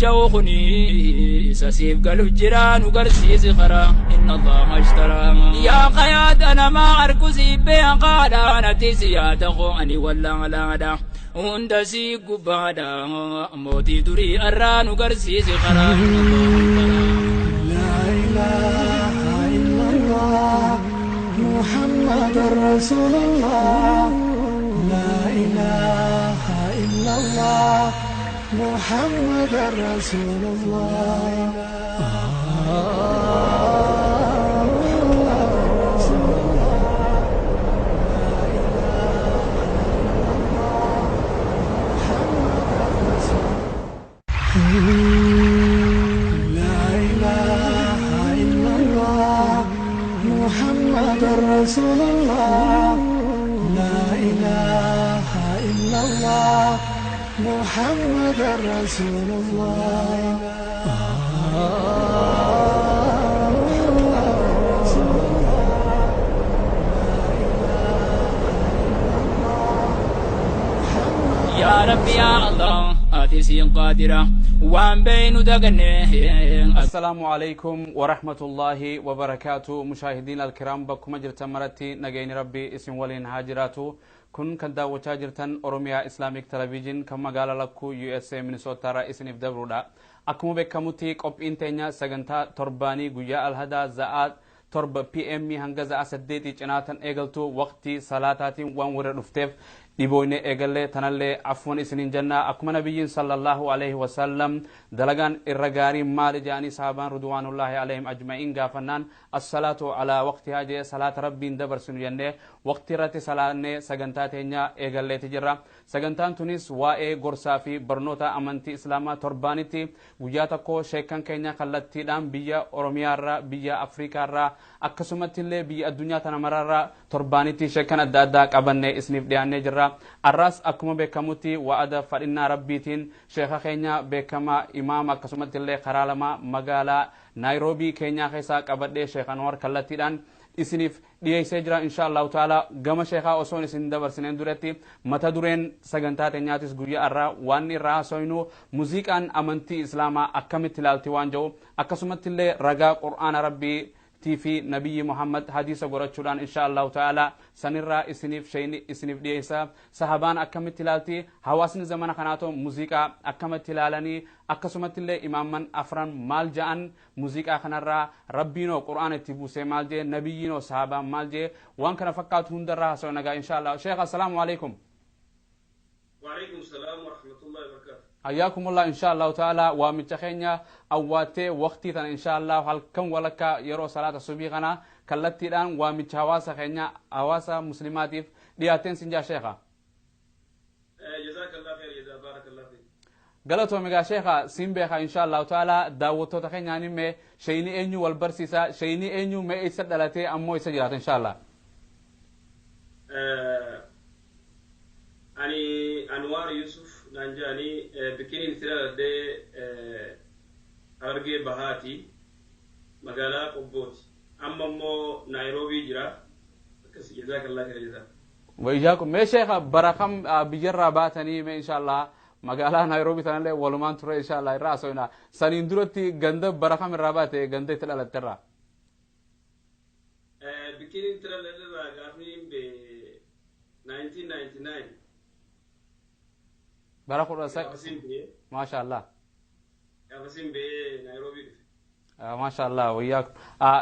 Ja'u kuni isa siif galu jira nu garsiisi karaa inna Allaha ashtaraa. Yaa kayaata namaa arku siif beekaadha natti si yaada koo ani wallaalaadha hunda sii gubbaadha mootii durii arraa nu garsiisi karaa inna Allaha ashtaraa. لا إله إلا الله محمد رسول الله لا إله إلا الله محمد رسول الله. لا إله إلا الله محمد رسول الله لا إله إلا الله محمد رسول الله. Yaa Rabbi yaa Allah ati siin qaadira waan beeynu daganne. Assalaamu alaikum warahmatullaahi wabarakaatu. Mushaahidiin alkiraam, bakkuma jirtan maratti nagayni Rabbii isin waliin haa jiraatu. Kun kan daawwachaa jirtan Oromiyaa Islamic Television kan magaalaa Lakkuu USA Minnesota irraa isiniif dabruudha. Akkuma beekamutti qophiin teenya sagantaa torbaanii guyyaa alhadaa za'aa 7 PM hanga za'a 8 cinaatan eegaltu waqtii salaataatiin waan warra dhufteef dhibooyne eegallee tanallee afwan isiniin jenna. Akkuma nabiyyiin sallallahu alaihi wasallam dalagaan irra gaarii maali jedhanii sahabaan ridwaanullaahi alaihim ajma'iin gaafannaan, assalaatu alaa waqtihaa jee, salaata Rabbiin dabarsinu jennee waqtii irratti salaannee sagantaa teenya eegalleeti jirra. Sagantaan tunis waa'ee gorsaa fi barnoota amantii islaamaa torbaanitti guyyaa tokko sheekkan keenya kallattiidhaan biyya Oromiyaarraa, biyya Afrikaarraa, akkasumatti illee biyya addunyaa tana maraarraa torbaanitti sheekkan adda addaa qabannee isiniif dhiyaannee jirra. Arraas akkuma beekamutti wa'ada fadhinnaa Rabbiitiin sheeka keenya beekamaa, imaama, akkasumatti illee karaa lama magaalaa Naayiroobii Keenyaa keessaa qabadhee Sheekh Anwar kallattiidhaan isiniif dhiyeessee jira. Insha Allahu ta'ala gama sheekaa osoon isin dabarsineen duratti mata dureen sagantaa teenyaatis guyyaa irraa waan irraa haasofnu muziiqaan amantii islaamaa akkamitti ilaalti waan jedhu, akkasumatti illee ragaa Qur'aana Rabbii tii fi nabiyyi Muhammad hadiisa godhachuudhaan insha Allahu ta'ala sanirraa isiniif sheeyni isiniif dhiyeessa. Sahabaan akkamitti ilaalti, hawaasni zamana kanaatoo muziiqaa akkamitti ilaalanii, akkasumatti illee imaamman afran maal ja'an muziiqaa kanarraa, Rabbiinoo Qur'aana itti buusee maal jee, nabiyyiinoo sahabaan maal jee, waan kana fakkaatu hundarraa haasa'u nagaa insha Allah. Sheekh, assalaamu alaikum. وعليكم السلام ورحمة الله وبركاته. Hayyaakumullah. Insha Allahu ta'ala waamicha keenya awwaattee waqtii tana insha Allah halkan walakkaa yeroo salaata subii kana kallattiidhaan waamicha hawaasa keenya, hawaasa muslimaatiif dhiyaatteen sin jaa, sheekha. جزاك الله خير جزاء، بارك الله فيك. Galatoomi gaa sheekha, siin beeka. Insha Allahu ta'ala daawwattoota keenyaan himme sheeyni eenyu wal barsiisa, sheeyni eenyu, mee eessa dhalatee, ammoo eessa jiraata insha Allah? Ani Anwaar Yusuf naan jedhanii, bikkiniin itti dhaladhee Harargee Bahaati, magaalaa Qobbooti. Amma immoo Naayiroobii jira. Akkas, jazakallah khayra jazaa. Wayyaakum. Mee sheekha, bara kam biyyarraa baatanii? Mee insha Allah magaalaa Naayiroobii tanallee walumaan ture, insha Allah irraa haasofna. Saniin duratti ganda bara kam irraa baate, ganda itti dhalatte irraa? Bikkiniin itti dhaladhe irraa gaafni hin bee 1999. Bara kudha Gaafasiin bee. Maasha Allah. Gaafasiin bee Naayiroobii dhufe. Maasha Allah, wayyaakum.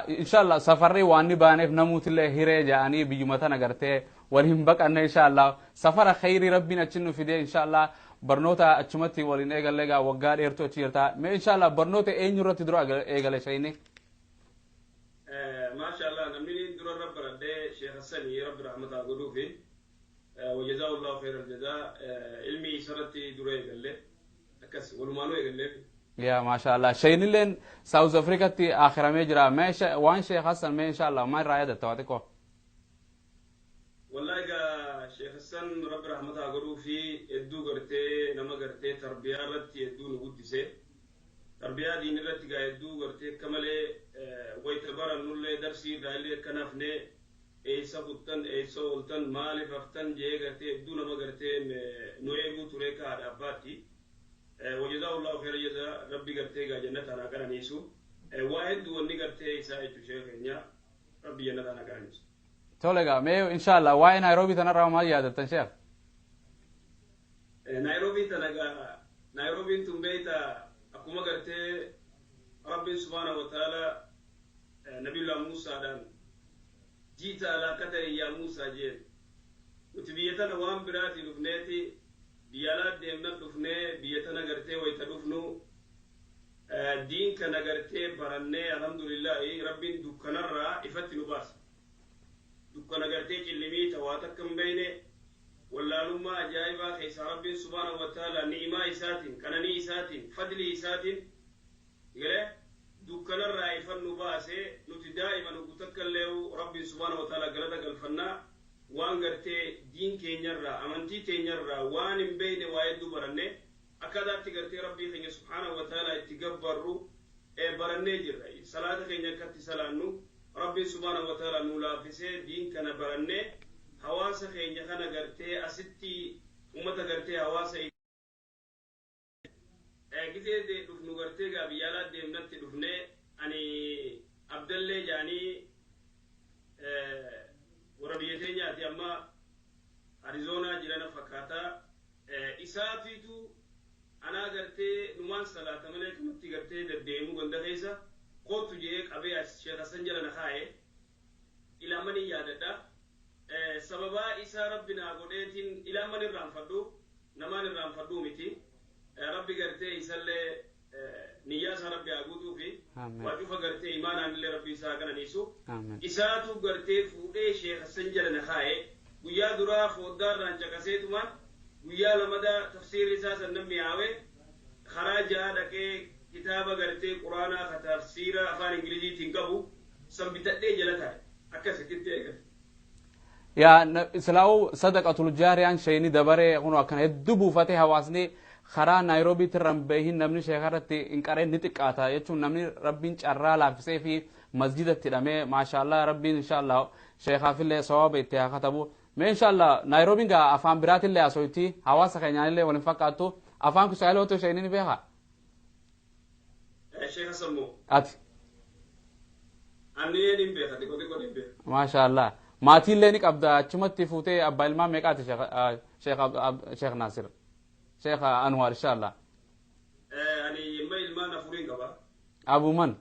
Insha Allah safarri waan ni baaneef namuutillee hiree jedhanii biyyuma tana gartee wal hin baqanne. Insha Allah safara khayrii Rabbiin achi nu fidee insha Allah barnoota achumatti waliin eegalle. Egaa waggaa dheertuu achi jirta. Mee insha Allah barnoota eenyu irratti dura eegale shayni? Maasha Allah, namni dura irra baradhee Sheekh Hassani, Rabbi rahmataa godhuufi, wajazaa Allahu khayral jazaa, ilmi isarratti dura eegalle, akkas walumaanuu eegalleef. Yaa maasha Allah, shaynilleen South Africatti akhiramee jira. Mee waan Sheekh Hassan mee insha Allah maal irraa yaadatta waa xiqqoo? Wallahi egaa Sheekh Hassan, Rabbi rahmataa godhuu fi, hedduu gartee nama gartee tarbiyaa irratti hedduu nu guddise. Tarbiyaa diin irratti gaa hedduu gartee akka malee wayta barannullee darsii irraa illee akka nafne, eessa kuttan, eessa ooltan, maaliif haftan jee gartee hedduu nama gartee nu eeguu ture akka haadha abbaatti. وجزاه الله خير جزاء ربي gartee gaa jannata naa qananiisu. Waa hedduu wanni gartee isaa jechuu sheeka keenya, rabbi jannata naa qananiisu. Tole egaa, mee inshallah waa'ee Naayiroobii tanarraa maal yaadattan, sheekh? Naayiroobii tana gaa, Naayiroobiin tun beeyta, akkuma gartee rabbiin subhaanahu wa ta'ala nabiyullah Muusaadhaan "جئت على قدر يا موسى" jeen. Nuti biyya tana waan biraatii dhufneeti, biyya alaa deemna dhufnee, biyya tana gartee wayita dhufnu diin kana gartee barannee, alhamdulillahi, rabbiin dukkanarraa ifatti nu baasa. Dukkana gartee cillimii tawaa takka hin beeyne, wallaalummaa ajaa'ibaa keessaa rabbiin subhaanahu wa ta'ala ni'imaa isaatiin, qananii isaatiin, fadlii isaatiin galee dukkanarraa ifan nu baase. Nuti daa'ima nu takka illee rabbiin subhaanahu wa ta'ala galata galfannaa. Waan gartee diin keenyarraa, amantii teenyarraa waan hin beeyne waa hedduu baranne. Akkaataatti gartee rabbii keenya subhaanahu wa ta'ala itti gabbarru barannee jirra. Salaata keenya akkatti salaannu rabbiin subhaanahu wa ta'ala nu laaffisee, diin kana barannee hawaasa keenya kana gartee asitti ummata gartee hawaasa gisee dhufnu gartee gaa biyya alaa deemnatti dhufnee, ani Abdallee jaanii, warra biyya teenyaati, amma Arizoonaa jirana fakkaataa. Isaatiitu anaa gartee numaan salaata malee kamatti gartee deddeemuu ganda keessa kootu jee qabee as Sheekh Hassan jala na kaa'e. Ilaamanii yaadadha. Sababaa isaa rabbi naa godheetiin ilaaman irraanfadhu, namaan irraanfadhuu miti. Rabbi gartee isallee niyyaa isaa rabbi haa guutuu fi waa cufa gartee imaanaan illee rabbi isaa qananiisu. Isaatu gartee fuudhee Sheekh Hassan jala na kaa'e. Guyyaa duraa fooddaarraan caqaseetumaan, guyyaa lamadaa tafsiirri isaa san namni yaa'e, karaa jaha dhaqee kitaaba gartee quraanaa ka tafsiira afaan Ingiliziitiin qabu san bitadhee jala taa'e, akkasitti eegale. Yaa silaa'uu sadaqatul jaariyaan shayni dabaree kun akkana hedduu buufatee, hawaasni karaa Naayiroobiitti irra hin bahin, namni sheeka irratti hin qareen ni xiqqaata jechuun, namni rabbiin carraa laaffisee fi masjidatti hidhamee, maashaallah, rabbiin inshaallah sheekaafillee sawaaba itti haa katabu. Mee inshaallah Naayiroobiin gaa afaan biraatillee haasofti, hawaasa keenyaanillee waliin fakkaattu. Afaan Kiswahilii otoo shayni ni beekaa? Sheekh Sammoo. Ati. Ani ni beeka, xiqqoo xiqqoo ni beeka. Maashaallah. Maatiillee ni qabda achumatti fuutee? Abbaa ilmaan meeqaati, Sheekh Naasir? Sheekh Anwar, inshaallah. Ani imma ilmaan afuriin qaba. Abu man?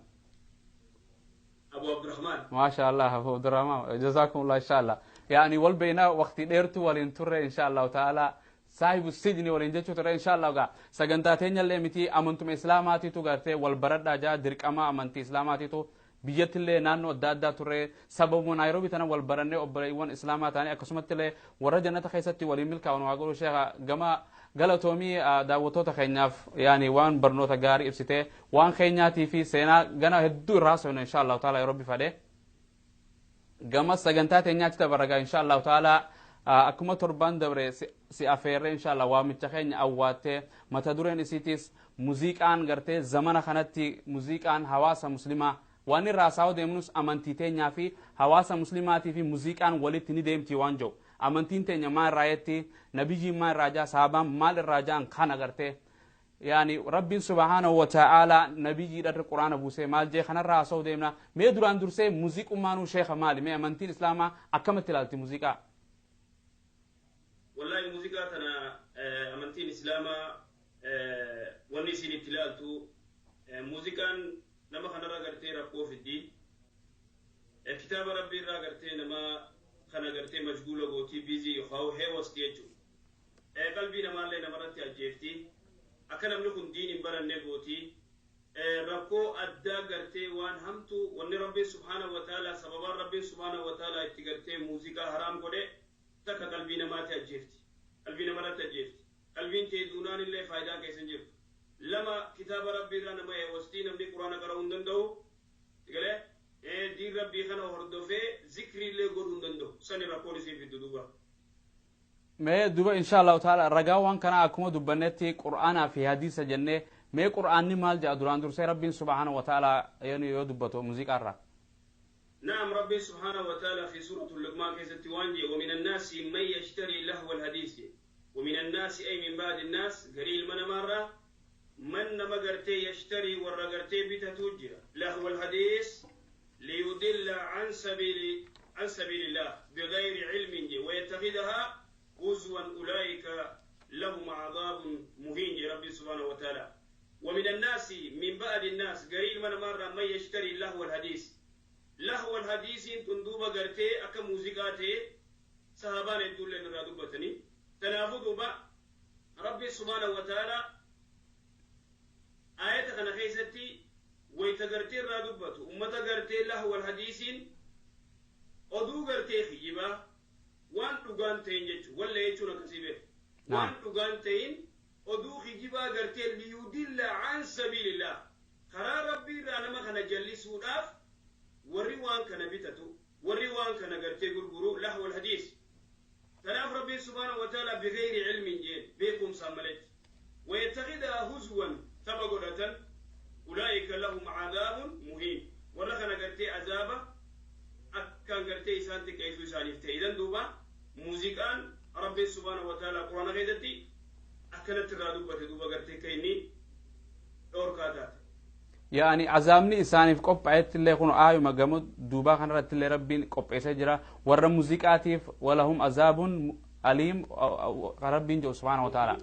Abu Abdurrahman. Maashaallah, Abu Abdurrahman. Jazakumullah, inshaallah. Yaani wal beeyna, waqtii dheertuu waliin turre, inshaallah ta'ala saahibu sijni waliin jechuu ture. Inshaallah gaa sagantaa teenyallee miti, amantuma islaamaatiitu gartee wal baradhaa jaa, dirqama amantii islaamaatiitu. Biyyattillee naannoo adda addaa turre, sababuma Naayiroobii tana wal barannee obboleewwan islaamaa ta'anii, akkasumattillee warra jannata keessatti waliin milkaa'an waa godhu. Sheekha, gama galatoomii daawwattoota keenyaaf, yaani waan barnoota gaarii ibsitee, waan keenyaatii fi seenaa gana hedduu irraa haasofna, inshallah ta'ala, yeroo bifadhe. Gama sagantaa teenyaatti dabaragaa, inshallah ta'ala, akkuma torban dabre si afeerree, inshallah waamicha keenya awwaattee, mata dureen isiitis muziiqaan gartee zamana kanatti muziiqaan hawaasa muslimaa, waan irraa haasa'uu deemnus amantii teenyaa fi hawaasa muslimaatii fi muziiqaan walitti ni deemti waan jiru, amantiin teenya maal irraa jetti, nabiyyiin maal irraa jaa, sahabaan maal irraa jaan, kana gartee yaani rabbiin subhaanahu wa ta'ala nabiyyiidha quraana buusee maal jee, kanarraa haasa'uu deemna. Mee duraan dursee muziiqummaanuu, sheeka, maali? Mee amantiin islaamaa akkamatti ilaalti muziiqaa? Wallahi, muuziqaa tana amantiin islaamaa wanni isin itti ilaaltu, muuziqaan nama kanarra gartee rakkoo fiddi. Kitaaba rabbii irraa gartee nama kana gartee mashguula gootii, busy yookaan heewasti jechuudha. Qalbii namaallee namarratti ajjeefti. Akka namni kun diin hin baranne gootii. Rakkoo addaa gartee waan hamtu, wanni rabbiin subhaanahu wa ta'ala, sababaan rabbiin subhaanahu wa ta'ala itti gartee muuziqaa haraam godhe, takka qalbii namaatti ajjeefti. Qalbii namarratti ajjeefti. Qalbiin tee duunaan illee faayidaan keessa hin jirtu. Lama, kitaaba rabbii irraa nama heewastii, namni quraana qara'uu hin danda'u. Galee diin rabbii kana hordofee zikrii illee godhuu hin danda'u. Sani rakkoon isii fiddu duuba. Mee duba insha Allahu ta'ala ragaa waan kanaa akkuma dubbannetti qur'aanaa fi hadiisa jennee, mee qur'aanni maal jedha duraan dursee rabbiin subhaanahu wa ta'ala yoo dubbatu muuziqaa irraa? نعم، ربي سبحانه وتعالى في سورة اللقمان كيست وانجي "ومن الناس من يشتري لهو الحديث". ومن الناس أي من بعض الناس، قليل من مرة. gartee yashtarii warra gartee bitatu jira lahwa alhadiis liyudilla an sabiilillah bigayri cilmin je wayattakidahaa huzwan ulaa'ika lahum cadaabun muhiin je rabbi subhaanahu wa taala. ومن الناس من بعد الناس قريل من مرة من يشتري لهو الحديث. لهو الحديث تندوب قرتي أكا موزيكاتي صحابان يدول لنا دوبتني تنافذ با ربي سبحانه وتعالى آية خنا خيستي ويتقرتي رادوبتو أمتا قرتي لهو الحديث أدو قرتي خيبا وان دوغان تين جيتشو ولا يجو نكسيبه وان دوغان تين oduu kijibaa gartee liyudilla an sabiilillah karaa rabbii irraa nama kana jallisuudhaaf warri waan kana bitatu warri waan kana gartee gurguru lahwa alhadiis. Kanaaf rabbiin subhaanahu wa ta'ala bigayri cilmin jeen beekumsaan maletti wayattakidaa huzwan tapha godhatan ulaa'ika lahum cadaabun muhiin warra kana gartee azaaba akkaan gartee isaan xiqqeessuu isaaniif ta'e. Idan duuba muuziqaan rabbiin subhaanahu wa ta'ala quraana keessatti akkanatti irraa dubbate duuba gartee ka inni dhoorkaa taate. Yaani azaabni isaaniif qophaa'etti illee kun aayuma gama duubaa kanarratti illee rabbiin qopheessee jira warra muuziqaatiif walahum azaabun aliim rabbiin jedhu subhaana wa ta'ala.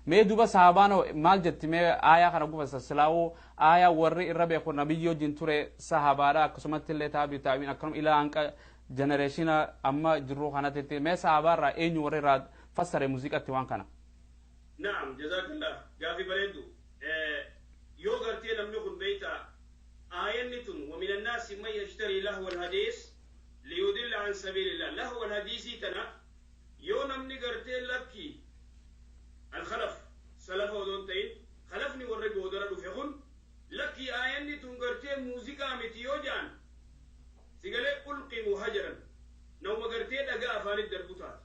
Mee duuba sahabaan maal jetti mee aayaa kana gufa silaawuu aayaa warri irra beeku nabiyyi wajjin ture sahabaadha akkasumatti illee taabii taabiin akkanuma ilaa hanqa jenereeshina amma jirru kanatti mee sahabaarraa eenyu warri irraa fassare muuziqaatti waan kana. Naam, jazakallah. Gaafi bareeddu. Yoo gartee namni kun beeyta aayanni tun ومن الناس من يشتري لهو الحديث ليضل عن سبيل الله. لهو الحديث tana yoo namni gartee lakki الخلف سلف odoon ta'in khalafni warra goodara dhufe kun lakki aayanni tun gartee muuziqaa miti yoo jedhan sigalee ulqimu hajaran nama gartee dhagaa afaanitti darbu taate.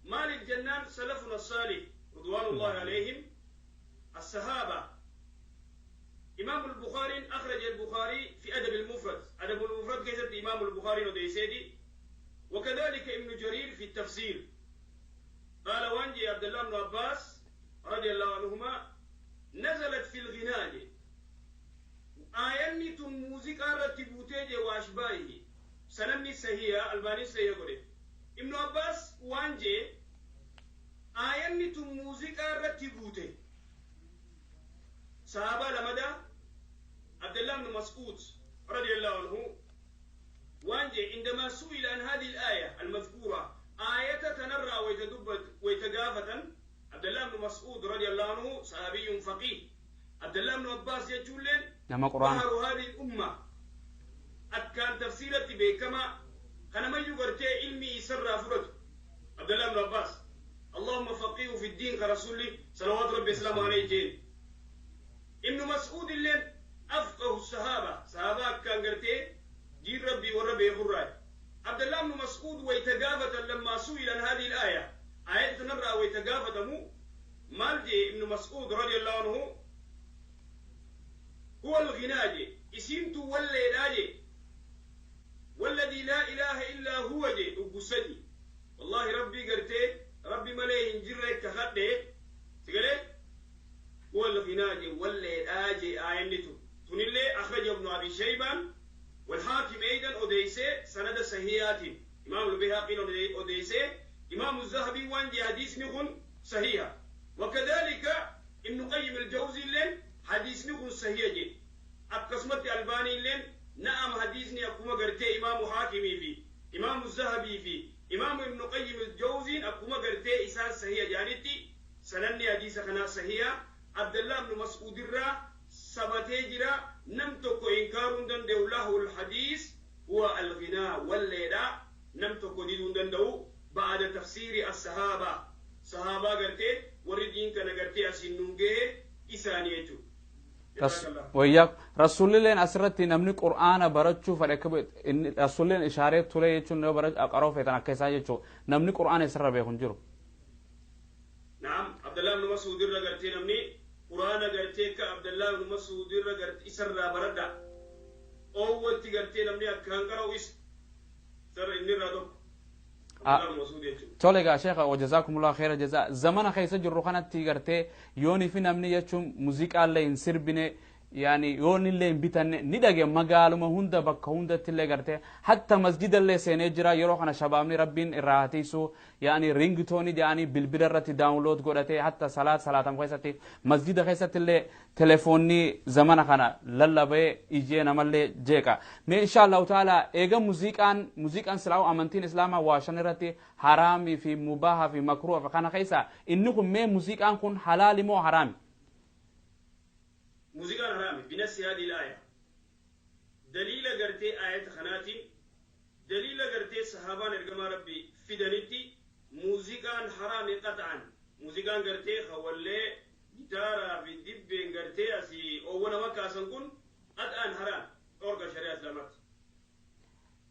مال الجنان سلفنا الصالح رضوان الله عليهم الصحابة. إمام البخاري أخرج البخاري في أدب المفرد، أدب المفرد كيست إمام البخاري وديسيدي، وكذلك ابن جرير في التفسير قال وانجي عبد الله بن عباس رضي الله عنهما نزلت في الغناء آياني موزيكا رتبوتيجي وأشباهه سنمني سهية الباني سهية قولي ابن عباس وانجي آياني موزيكا رتبوتي صحابة لمدى عبد الله بن مسعود رضي الله عنه وانجي عندما سئل عن هذه الآية المذكورة آية تنرى ويتدبت ويتقافة عبد الله بن مسعود رضي الله عنه صحابي فقيه عبد الله بن عباس يقول ظهر هذه الأمة أكان تفسيرتي بكما كان من يقرتي علمي سر فرد عبد الله بن عباس اللهم فقيه في الدين كرسولي صلوات ربي وسلامه عليه جين. ابن مسعود اللي أفقه الصحابة صحابة كان قرتي دين ربي وربي غراي عبد الله بن مسعود ويتقافة لما سئل عن هذه الآية آية نرى ويتقافة مو مالجي ابن مسعود رضي الله عنه هو الغناجي اسمت ولا والذي لا إله إلا هو جي أقصدي والله ربي قرتي ربي مليه جرك كخده تقولي هو الغناجي ولا آجي آينته تنلي أخرج ابن أبي شيبان والحاكم أيضا أوديسي سند صحيحات إمام البيهقي أوديسي إمام الذهبي وانجي حديث نكون صحيحة وكذلك ابن قيم الجوزي لين حديث نكون صحيح جي أقسمت الباني لين نعم حديثني أكما قرتي إمام حاكمي في إمام الذهبي في إمام ابن قيم الجوزي أكما قرتي إسان صحيح جانتي سنني حديث خنا صحيحة عبد الله بن مسعود الرا سبتي جرا نمتك إنكار دندو له الحديث هو الغناء والليلة نمتك ديدون دندو بعد تفسير الصحابة صحابة قرتي وردين كان قرتي أسنونجه إسانيتو وياك رسول الله أسرتي نمني قرآن برتشو فركب إن رسول الله إشارة تولي يجون نو برت أقرأ في تنا كيسا يجو نمني قرآن أسر بيخنجرو. نعم عبد الله بن مسعود قرتي نمني قرآن قرتي كعبد الله بن مسعود قرت إسر بردا أول تقرتي نمني أكان قرأ إس سر إني رادو. Tole egaa sheekha, wajazaakumullahu khayra jazaa. Zamana keessa jirru kanatti gartee yoonii fi namni jechuun muuziqaallee hin sirbine, yaani yoonillee hin bitanne ni dhage, magaaluma hunda bakka hundatti illee gartee hatta masjidallee seenee jira. Yeroo kana shabaabni rabbiin irraa hatiisu, yaani ringtone jedhanii bilbila irratti download godhatee hatta salaat salaatam keessatti masjida keessatti illee telefoonni zamana kana lallabee ijee namallee jeeqa. Mee insha Allahu taala eega muuziqaan silaa'u amantiin islaamaa waa shan irratti haraamii fi mubaahaa fi makruuha fi kana keessa inni kun, mee muuziqaan kun halaali moo haraami? Muuziqaan haraami binassi haadhi laaya. Daliila gartee ayata kanaatiin, daliila gartee sahaabaan ergamaa rabbi fidanitti muuziqaan haraami qaxa'an. Muuziqaan gartee hawallee gitaaraa fi dibbeen gartee asii oowwa nama kaasan kun qaxa'an haraam, dhorka shari'aa islaamaatti.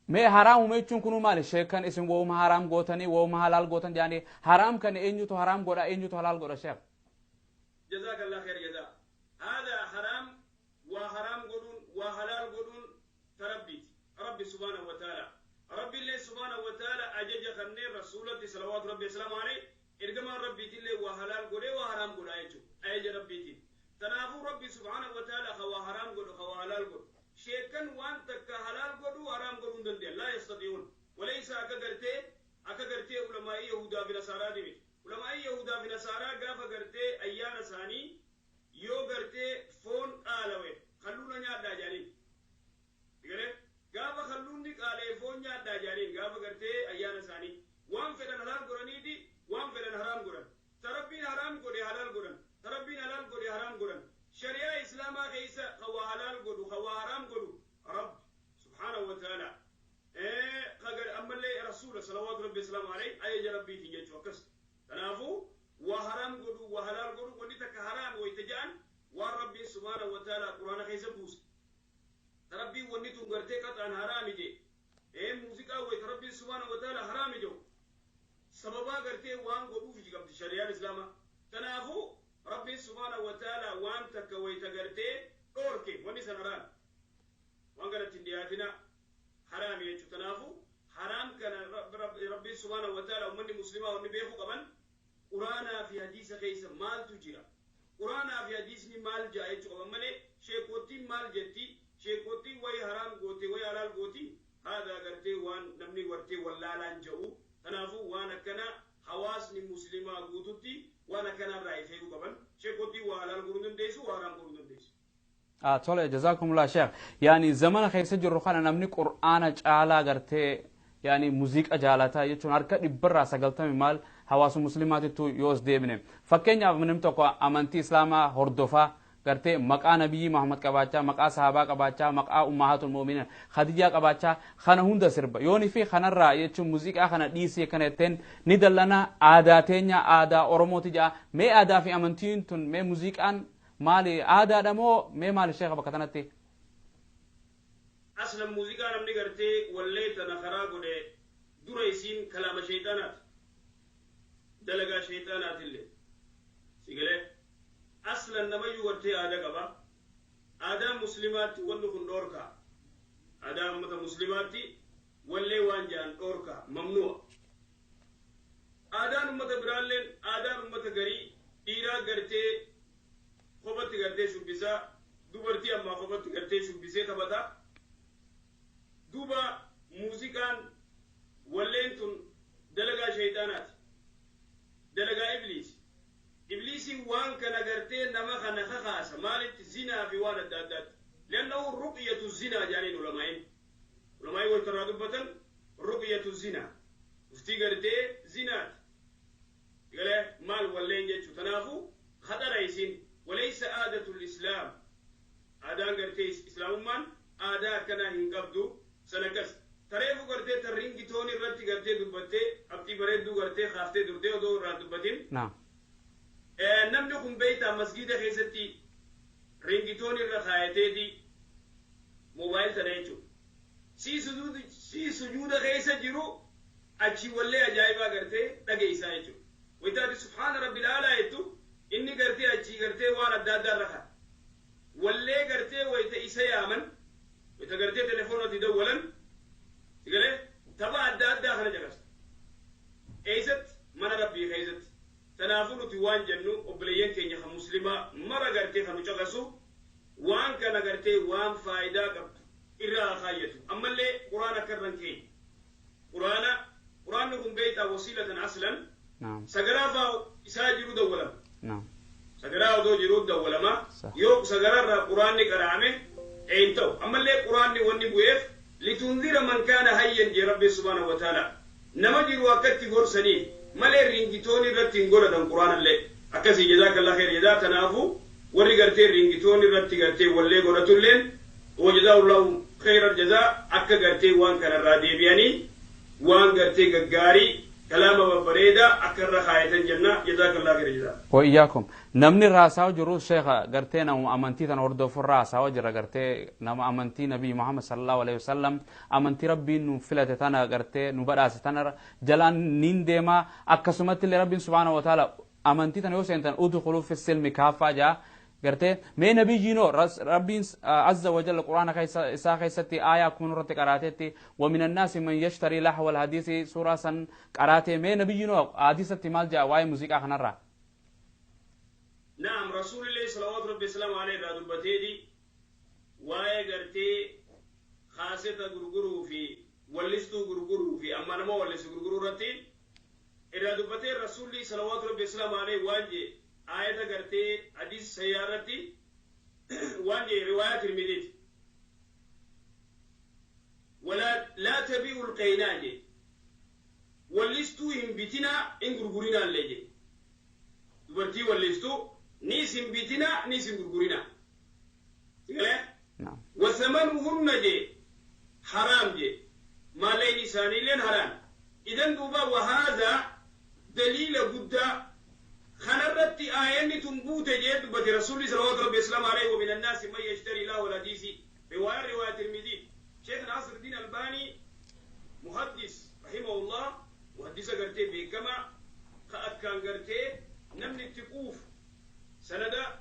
Mee haraamuma jechuun kunu maali? Sheekan isin wooma haraam gootanii wooma halaal gootan jedhanii, haraam kana eenyutu haraam godha, eenyutu halaal godha, sheek? جزاك الله خير جزاء. هذا حرام وحرام قدون وحلال قدون تربيت ربي سبحانه وتعالى. ربي الله سبحانه وتعالى أجج خني رسولة صلوات ربي السلام عليه. إرجما ربي تلي وحلال قدي وحرام قد أيجو أيج ربي تي تنافو ربي سبحانه وتعالى خوا حرام قد خوا حلال قد شيكن وان تك حلال قد وحرام قدون دندي لا يستطيعون. وليس أكغرتي أكغرتي علماء يهودا بنصارى دي. علماء يهودا بنصارى غافا غرتي أيانا ساني yoo gartee foon qaalawe kalluuna nyaadhaa jedhaniin. Galee gaafa kalluunni qaalee foon nyaadhaa jedhaniin, gaafa gartee ayyaana isaanii waan fedhan halaal godhaniiti, waan fedhan haraam godhan. Tarabbiin haraam godhe halaal godhan, tarabbiin halaal godhe haraam godhan. Shari'aa islaamaa keessa kawaa halaal godhu kawaa haraam godhu rabbi subhaanahu wa ta'ala, ammallee rasuula salawaatu rabbi islaamu alayhi ajaja rabbiitiin jechuu akkas. Kanaafuu waa haraam godhu waa halaal godhu, wanni takka haraam wayta ja'an waan rabbiin subhaanahu wa ta'ala quraana keessa buuse. Rabbiin wanni tun gartee qaxaan haraami jee, ee muuziqaa wayta rabbiin subhaanahu wa ta'ala haraami jedhu sababaa gartee waan godhuuf qabdi shari'aan islaamaa. Kanaafuu rabbiin subhaanahu wa ta'ala waan takka wayta gartee dhoorke wanni san haraami, waan kanatti hin dhiyaatina haraami jechuu. Kanaafuu haraam kana rabbiin subhaanahu wa ta'ala ummanni muslimaa wanni beekuu qaban quraanaa fi hadiisa keessa maaltu jira, quraanaa fi hadiisni maal jaa jechuu qaban malee sheekottiin maal jetti, sheekottiin wayi haraam goote wayi halaal gooti, haadha gartee waan namni gartee wallaalaan jedhu. Kanaafuu waan akkana hawaasni muslimaa guututti waan akkana irraa if eeguu qaban. Sheekottiin waa halaal godhuu dandeessu, waa haraam godhuu dandeessu. Tole, jazakumullah sheekh. Yaani zamana keessa jirru kana namni qur'aana caalaa gartee yaani muuziqaa jaalataa jechuun harka 90% maal hawaasa muslimaatittu yoos deebine. Fakkeenyaaf namni tokko amantii islaamaa hordofaa gartee maqaa nabiyyi Muhammad qabaachaa, maqaa sahabaa qabaachaa, maqaa ummahaatul mu'miniin Khadijaa qabaachaa kana hunda sirba. Yoonii fi kanarraa jechuun muuziqaa kana dhiisee kana jetteen ni dallana, aadaa teenya aadaa Oromooti jedha. Mee aadaa fi amantiin tun, mee muuziqaan maali, aadaadha moo mee maali, sheekha, bakka tanatti? Aslan muuziqaa namni gartee wallee tana karaa godhe dura isiin kalaama shayxaanaati, dalagaa shayxaanaatillee sigalee. Aslan namayyuu gartee aadaa qaba. Aadaa muslimaatti wanni kun dhoorkaa, aadaa ummata muslimaatti wallee waan jedhan dhoorkaa, mamnu'a. Aadaan ummata biraalleen, aadaan ummata garii dhiiraa gartee kophatti gartee shubbisaa, dubartii ammaa kophatti gartee shubbisee taphata. Duuba muuziqaan walleen tun dalagaa shayxaanaati, dalagaa ibliis. Ibliisiin waan kana gartee nama kana kakaasa maalitti zinaa fi waan adda addaatti. Liannahu ruqyatu zinaa jedhaniin ulamaa'in waytarraa dubbatan, ruqyatu zinaa uftii gartee zinaati galee maal walleen jechuu. Tanaafu khaxara isin walaysa aadatu lislaam. Aadaan gartee islaamummaan aadaa akkanaa hin qabdu san akkas. Tareefu gartee tan ringtone irratti gartee dubbattee abxii bareedduu gartee kaaftee turtee odoo irraa dubbatin. Namni kun beeytaa masgiida keessatti ringtone irra kaayateeti mobile tana jechuudha. Sii sujuuda keessa jiru achi wallee ajaa'ibaa gartee dhageessaa jechuudha. Wayitaati subhaana rabbil aalaa jettu inni gartee achii gartee waan adda addaa irra ka'a. Wallee gartee wayita isa yaaman, wayita gartee telefoonatti dawwalan, galee tapha adda addaa kana caqasa. Eessatti? Mana Rabbii keessatti. Kanaafuu nuti waan jennu, obboleeyyan keenya kan muslimaa mara gartee kan nu caqasu, waan kana gartee waan faayidaa qabdu irraa haa kaayyatu. Ammallee quraana akka irra hin keenye. Quraana, quraanni kun beektaa wasiilatan aslan sagaraa faa isaa jiru dawwalama. Sagaraa odoo jiruu dawwalama. Yoo sagaraarraa quraanni qara'ame hin ta'u. Ammallee quraanni wanni bu'eef litunzira man kaana hayyan jee Rabbi subhaanahu wa ta'ala. Nama jiru akkatti gorsaniif malee ringitoonni irratti hin godhatan quraanallee. Akkasii, jazaakallah khayr jazaa. Kanaafuu warri gartee ringitoonni irratti gartee wallee godhatulleen, wajazaahullahu khayran jazaa, akka gartee waan kanarraa deebi'anii waan gartee gaggaarii, kalaama babbareedaa akka irra kaayatan jenna. Jazaakallah khayr jazaa. Wa iyyakum. Namni raasaa jiru, sheekha, gartee nama amantii tana hordofu raasaa jira, gartee nama amantii Nabii Muhammad sallallahu alaihi wasallam, amantii Rabbiin nu filate tana, gartee nu badhaase tana jalaan niin deema. Akkasumatti illee Rabbiin subhaanahu wa ta'ala amantii tana yoo seentan udkhuluu fi silmi kaaffaa jaa. Gartee mee nabiyyiinoo Rabbiin azza wa jalla quraana keessa isaa keessatti aayaa akkuma nurratti qaraatetti wa min annaasi man yashtarii lahwa alhadiisi, suuraa san qaraatee, mee nabiyyiinoo hadiisatti maal jaa waa'ee muuziqaa kanarraa? Naam, Rasuulillee salawaatu Rabbi salaamu alayhi irraa dubbateeti waa'ee gartee kaaseta gurguruu fi wallistuu gurguruu fi amma nama wallisu gurguruu irratti irraa dubbatee. Rasuulli salawaatu Rabbi salaamu alayhi waan jee, aayata gartee hadiis sayyaa irratti waan jee, riwaayaa Tirmidiiti. Wala laa tabi'u lqeynaa jee, wallistuu hin bitinaa, hin gurgurinaa illee jee. Dubartii wallistuu ni hin bitinaa, ni hin gurgurinaa. Sigalee? Wasamanuhunna jee haraam jee, maalleen isaaniilleen haraam. Idan duuba wahaazaa daliila guddaa kanarratti aayanni tun buute jee dubbate Rasuulli salawaatu Rabbi islaam alayhi. Wa min annaasi man yashtari lahu alhadiisi, riwaaya riwaaya Tirmidii. Sheekh Naasir Albaanii, muhaddis rahimahullah, muhaddisa gartee beekamaa ka akkaan gartee namni itti quufu, sanada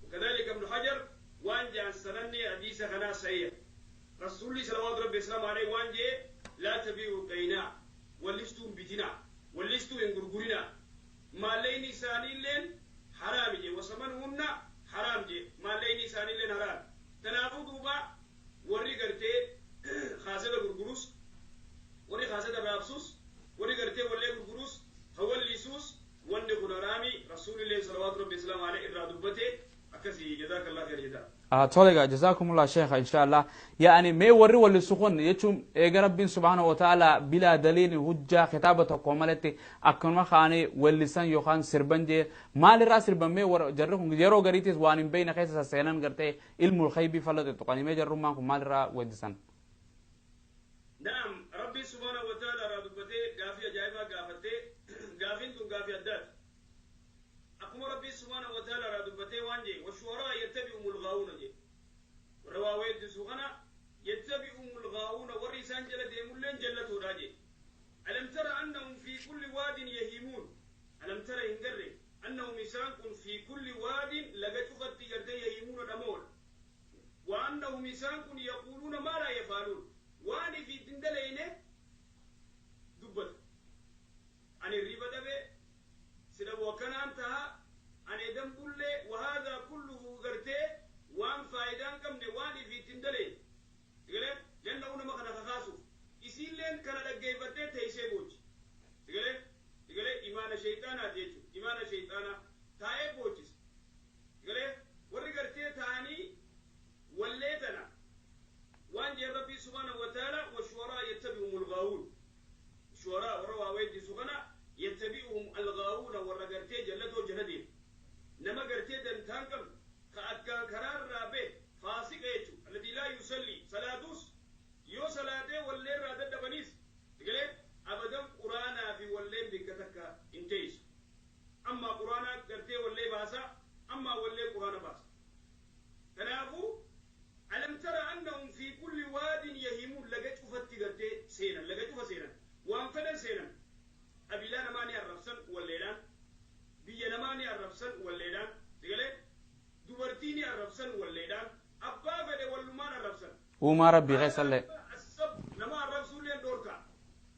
وكذلك ابن حجر waan jaan sananni hadiisa kanaa sahiha. Rasuulli salawaatu Rabbi islaam alayhi waan jee: laa tabi'u qaynaa, wallistuu hin bitinaa, wallistuu hin gurgurinaa, maallayni isaaniilleen haraami jee. Wasamanuhunna haraam jee, maallayni isaaniilleen haraami. Kanaafuu duuba warri gartee kaaseta gurgurus, warri kaaseta raabsus, warri gartee wallee gurgurus, hawallisuus, wanni kun haraami. Rasuulillee salawaatu Rabbi islaam alayhi irraa dubbate. Akkasii, jazaakallah khayr jazaa. Tolega, jazakumullah sheekha, insha Allah. Yaani mee warri wallisu kun jechuun eega Rabbiin subhaanahu wa ta'ala bilaa daliilin hujjaa kitaaba tokko malatti akkanuma kaanii wallisan yookaan sirban jee, maalirraa sirban? Mee jarri kun yeroo gariitis waan hin beeyne keessa saseenan, gartee ilmul khaybii falla xuxuqanii, mee jarrummaan kun maalirraa weeddisan? Naam, Rabbi subhaanahu wa ta'ala irraa dubbatee gaafii ajaa'ibaa gaafattee. Gaafiin tun gaafii addaati. Akkuma Rabbi subhaanahu wa ta'ala irraa dubbatee waan jee: washu'araa yattabi'uhumul ghaawuuna jee. Warra waa weeddisu kana yattabi'uhumul ghaawuuna, warri isaan jala deemulleen jallatoodha jee. Alam tara annahum fi kulli waadin yahiimuun, alam tara, hin garre, annahum, isaan kun, fi kulli waadin, laga cufatti gartee, yahiimuuna, dhamoodha. Wa annahum, isaan kun, yaquuluuna maa laa yafaaluun, waan ifi ittiin daleyne dubbatu. Ani riba dhabe sida wakkanaan taha, ani edan bullee, wahaadaa kulluhu gartee waan faayidaan qabne, waan ifi ittiin daleyne sigalee lanna'uu nama kana kakaasuuf. Isiilleen kana dhaggeeffattee teessee boochi. Sigalee, sigalee, imaana shayxaanaati jechuudha. Imaana shayxaanaa taa'ee boochisa. Sigalee, warri gartee ta'anii wallee tana waan jeen Rabbii subhaanahu wa ta'ala: washu'araa yattabi'uhum alghaawuun. Shu'araa, warra waa weeddisu kana, yattabi'uhum alghaawuuna, warra gartee jallatoo jala deemu, nama gartee dantaan qabne, ka akkaan karaarraa bee faasiqa jechuudha, alladii laa yusallii, salaatus yoo salaatee walleerraa dadhabaniis. Sigalee, abadan quraanaa fi walleen bikka takka hin teessu. Amma quraanaa gartee wallee baasa, amma wallee quraana baasa. Kanaafuu alam tara annahum fi kulli waadin yahimuun, laga cufatti gartee seenan, laga cufa seenan, waan fedhan seenan. Qabiilaa namaa ni arrabsan walleedhaan, biyya namaa ni arrabsan walleedhaan, sigalee, dubartii ni arrabsan walleedhaan, abbaa fedhe wallumaan arrabsan. Uumaa Rabbii keessallee. Nama arrabsuulleen dhorka.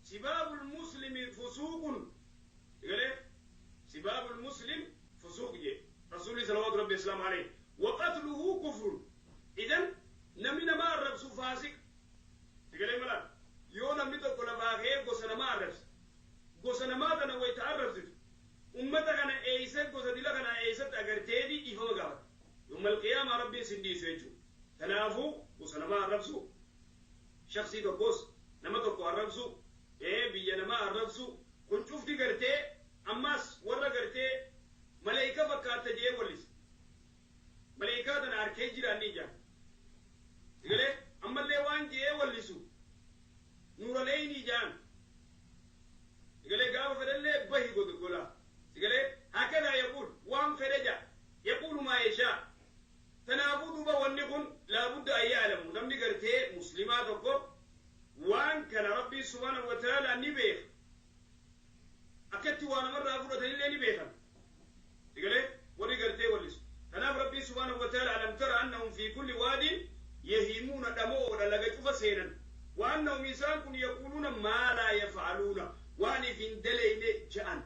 Sibaabul muslimi fusuuqun. rabbi islaam alayhi. Waqatluhu kufrun. Idan namni nama arrabsu faasiq. Sigalee malaa yoo namni tokko lafaa ka'ee gosa namaa arrabse, gosa namaa tana wayita arrabsitu, ummata kana eeysa, gosa dila kana eeysatti agarteeti ifama gaafata? Yawmal qiyaamaa Rabbiin sin dhiisu jechuudha. Kanaafuu gosa namaa arrabsu, shaksii tokkos nama tokko arrabsu, biyya namaa arrabsu, kun cufti gartee ammas warra gartee maleeyka fakkaatta jee wallisa. Maleeykaa tana arkee jiraanni ijaan. Sigalee ammallee waan jee wallisu nuuraleyni ijaan. Sigalee gaafa fedhallee bahi godhu gola. Sigalee hakadaa yaquul waan fedhe jaa, yaquulu maa yashaa. Tanaafuu duuba wanni kun laabudda an ya'lamu, namni gartee muslimaa tokko waan kana Rabbii subhaanahu wa ta'ala ni beeka. Akkatti waa namarraa fudhatanillee ni beekan. Sigalee warri gartee wallisu. Kanaaf Rabbii subhaanahu wa ta'ala alam tara annahum fi kulli waadin yahiimuuna, dhamo'oodha laga cufa seenan. Wa annahum isaan kun yaquuluuna maa laa yaf'aluuna, waan if hin daleyne ja'an.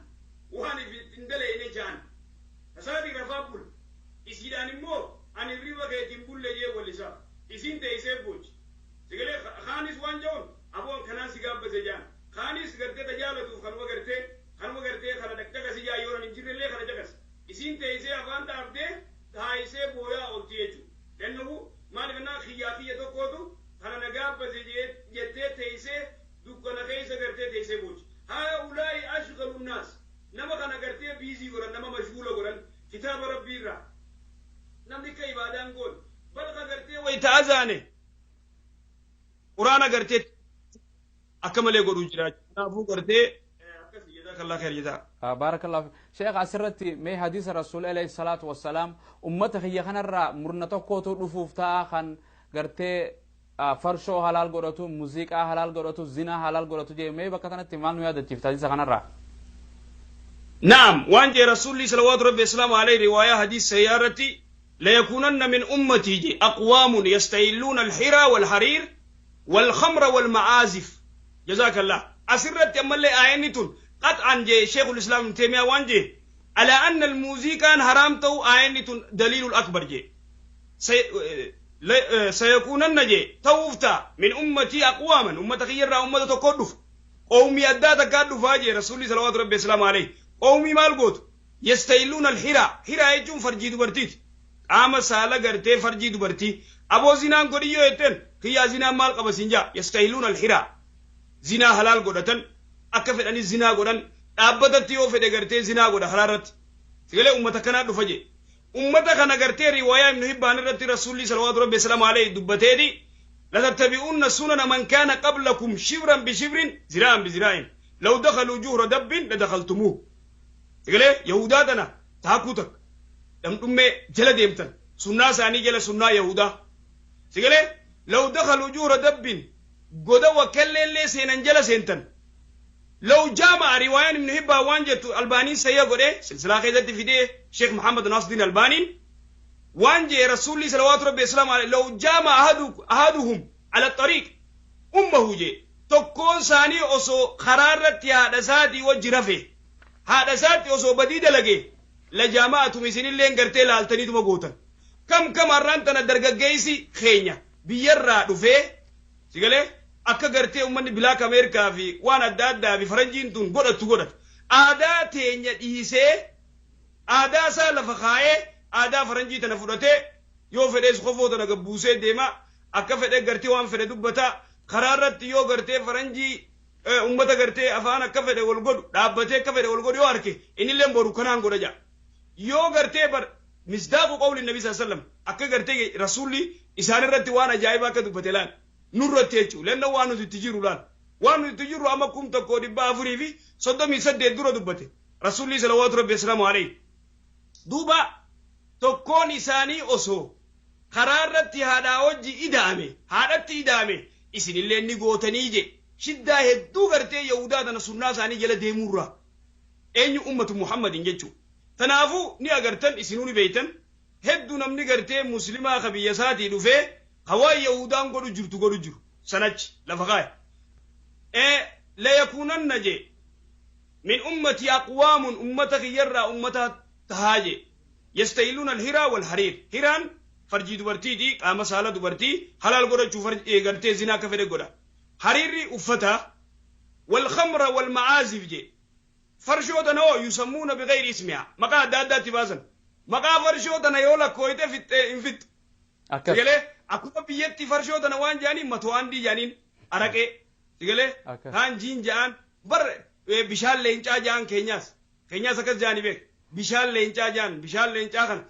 Waan if hin daleyne ja'an. Tasaadii rafaa bula. Isiidhaan immoo ani riba keetiin bulle jee wallisaa. Isiin teessee boochi. Sigalee kaanis waan ja'uun aboon kanaan si gaabbase ja'an. Kaanis gartee tajaalatuuf kanuma gartee kana dhaqcaqasi jaa, yoo hin jirrellee kana caqas. Isiin teessee afaan dhaabdee taayisee booyaa oolti jechuudha. Kennufu maaliif ennaa kiyyaa kiyya tokkootu kana na gaabbase jettee teessee dukkana keessa gartee teessee boochi. Haa ulaayi ashgalu naas. Nama kana gartee busy godhan, nama mashguula godhan kitaaba Rabbii irraa. Namni akka ibaadaan goon balqa gartee wayita azaane quraana gartee akka malee godhuu jira. Kanaafuu gartee akkasii, jazakallah khair jazaa. Baarakallahu sheekh, asirratti mee hadiisa Rasuul alayhi salaatu wassalaam, ummata kiyya kanarraa murna tokkootu dhufuuf ta'a kan gartee farshoo halaal godhatu, muuziqaa halaal godhatu, zinaa halaal godhatu jee, mee bakka kanatti maal nu yaadachiifta hadiisa kanarraa? نعم، وان جاء رسول صلوات ربي السلام عليه، رواية حديث سيارتي: ليكونن من أمتي جي أقوام يستهلون الحرى والحرير والخمر والمعازف. جزاك الله. أسرت أمالي آينتون قطعا جي شيخ الإسلام ابن تيمية وان جي على أن الموسيقى حرام تو، آينتون دليل الأكبر جي سيكونن جي توفتا من أمتي أقواما، أمة خيرا أمة تقدف، قومي أداتا كادفا جي رسولي صلوات ربي السلام عليه. قومي maal gootu? يستحلون الحرى. حرى jechuun farjii dubartiiti, qaama saala gartee farjii dubartii. Aboo zinaan godhiyyoo jetteen, kiyyaa zinaan maal qaba siin jaa. يستحلون الحرى, zinaa halaal godhatan, akka fedhanii zinaa godhan. Dhaabbatatti yoo fedhe gartee zinaa godha karaa irratti. Sigalee ummata kanaa dhufa je. Ummata kana gartee riwaayaa Ibnu Hibbaan irratti Rasuulli salawaatu rabbi salaamu alayhi dubbateeti: لتتبعن سنن من كان قبلكم شبرا بشبر، ذراعا بذراع، لو دخلوا جحر ضب لدخلتموه. Sigalee yahudaa tana taakuu takka dhamdhummee jala deemtan, sunnaa isaanii jala, sunnaa yahudaa. Sigalee لو دخلوا جحر ضب, goda wakkalleellee seenan jala seentan. لو جامع, riwaayaan Ibnu Hibbaan waan jettu, Albaaniin sayya godhe silsilaa keessatti fidee, Sheekh Muhammad Nasruddin Albaaniin waan jee Rasuulli salawaatu rabbi islaam alayhi: لو جامع أحدهم على الطريق أمه jee, tokkoon isaanii osoo karaa irratti haadha isaatii wajji rafe, haadha isaatti osoo badii dalage, لجامعتم, isinilleen gartee laaltaniituma gootan. Kam kam har'aan tana dargaggeessi keenya biyyarraa dhufee, sigalee akka gartee ummanni black Ameerikaa fi waan adda addaa fi faranjiin tun godhattu godhatu, aadaa teenya dhiisee, aadaa isaa lafa kaayee, aadaa faranjii tana fudhatee, yoo fedhees kofoo tana gabbuusee deema, akka fedhe gartee waan fedhe dubbata. Karaa irratti yoo gartee faranjii ummata gartee afaan akka fedhe wal godhu dhaabbatee akka fedhe wal godhu yoo arke, innillee boru kanaan godha jaa. Yoo gartee bar مصداق قول النبي صلى الله عليه وسلم, akka gartee Rasuulli isaan irratti waan ajaa'ibaa akka dubbate laal nurratti jechuu lenna. Waan nuti itti jiru laal, waan nuti itti jirru amma 1438 dura dubbate Rasuulli salawaatu rabbi asalaamu alayhi. Duuba tokkoon isaanii osoo karaa irratti haadhaa wajji ida'ame, haadhatti ida'ame, isinillee ni gootanii je. Shiddaa hedduu gartee yahudaa tana sunnaa isaanii jala deemuurraa eenyu ummatu Muhammadin jechuu. Tanaafuu ni agartan, isinuu ni beeytan, hedduu namni gartee muslimaa ka biyya isaatii dhufee hawaa yahudaan godhu jirtu godhu jiru sanachi lafa kaaya. ليكونن je من أمتي أقوام, ummata kiyyarraa ummata tahaa je. Yastahilluuna alhiraa walhariir. Hiraan farjii dubartiiti, qaama saala dubartii halaal godhachuu gartee zinaa akka fedhe godha. Hariirri uffata. Walkhamra walma'aazif jee. Farshoo tana hoo yusammuuna bighayri ismihaa. Maqaa adda addaatti baasan. Maqaa farshoo tana yoo lakkooyte fixxee hin fixxu. Akkas. Sigalee akkuma biyyatti farshoo tana waan jedhaniin mato'aandii jedhaniin araqee. Sigalee Akkas. kaan jiin jedhaan bar bishaan leencaa jedhaan keenyaas. Keenyaas akkas jedhanii beek. Bishaan leencaa jedhan, bishaan leencaa kana.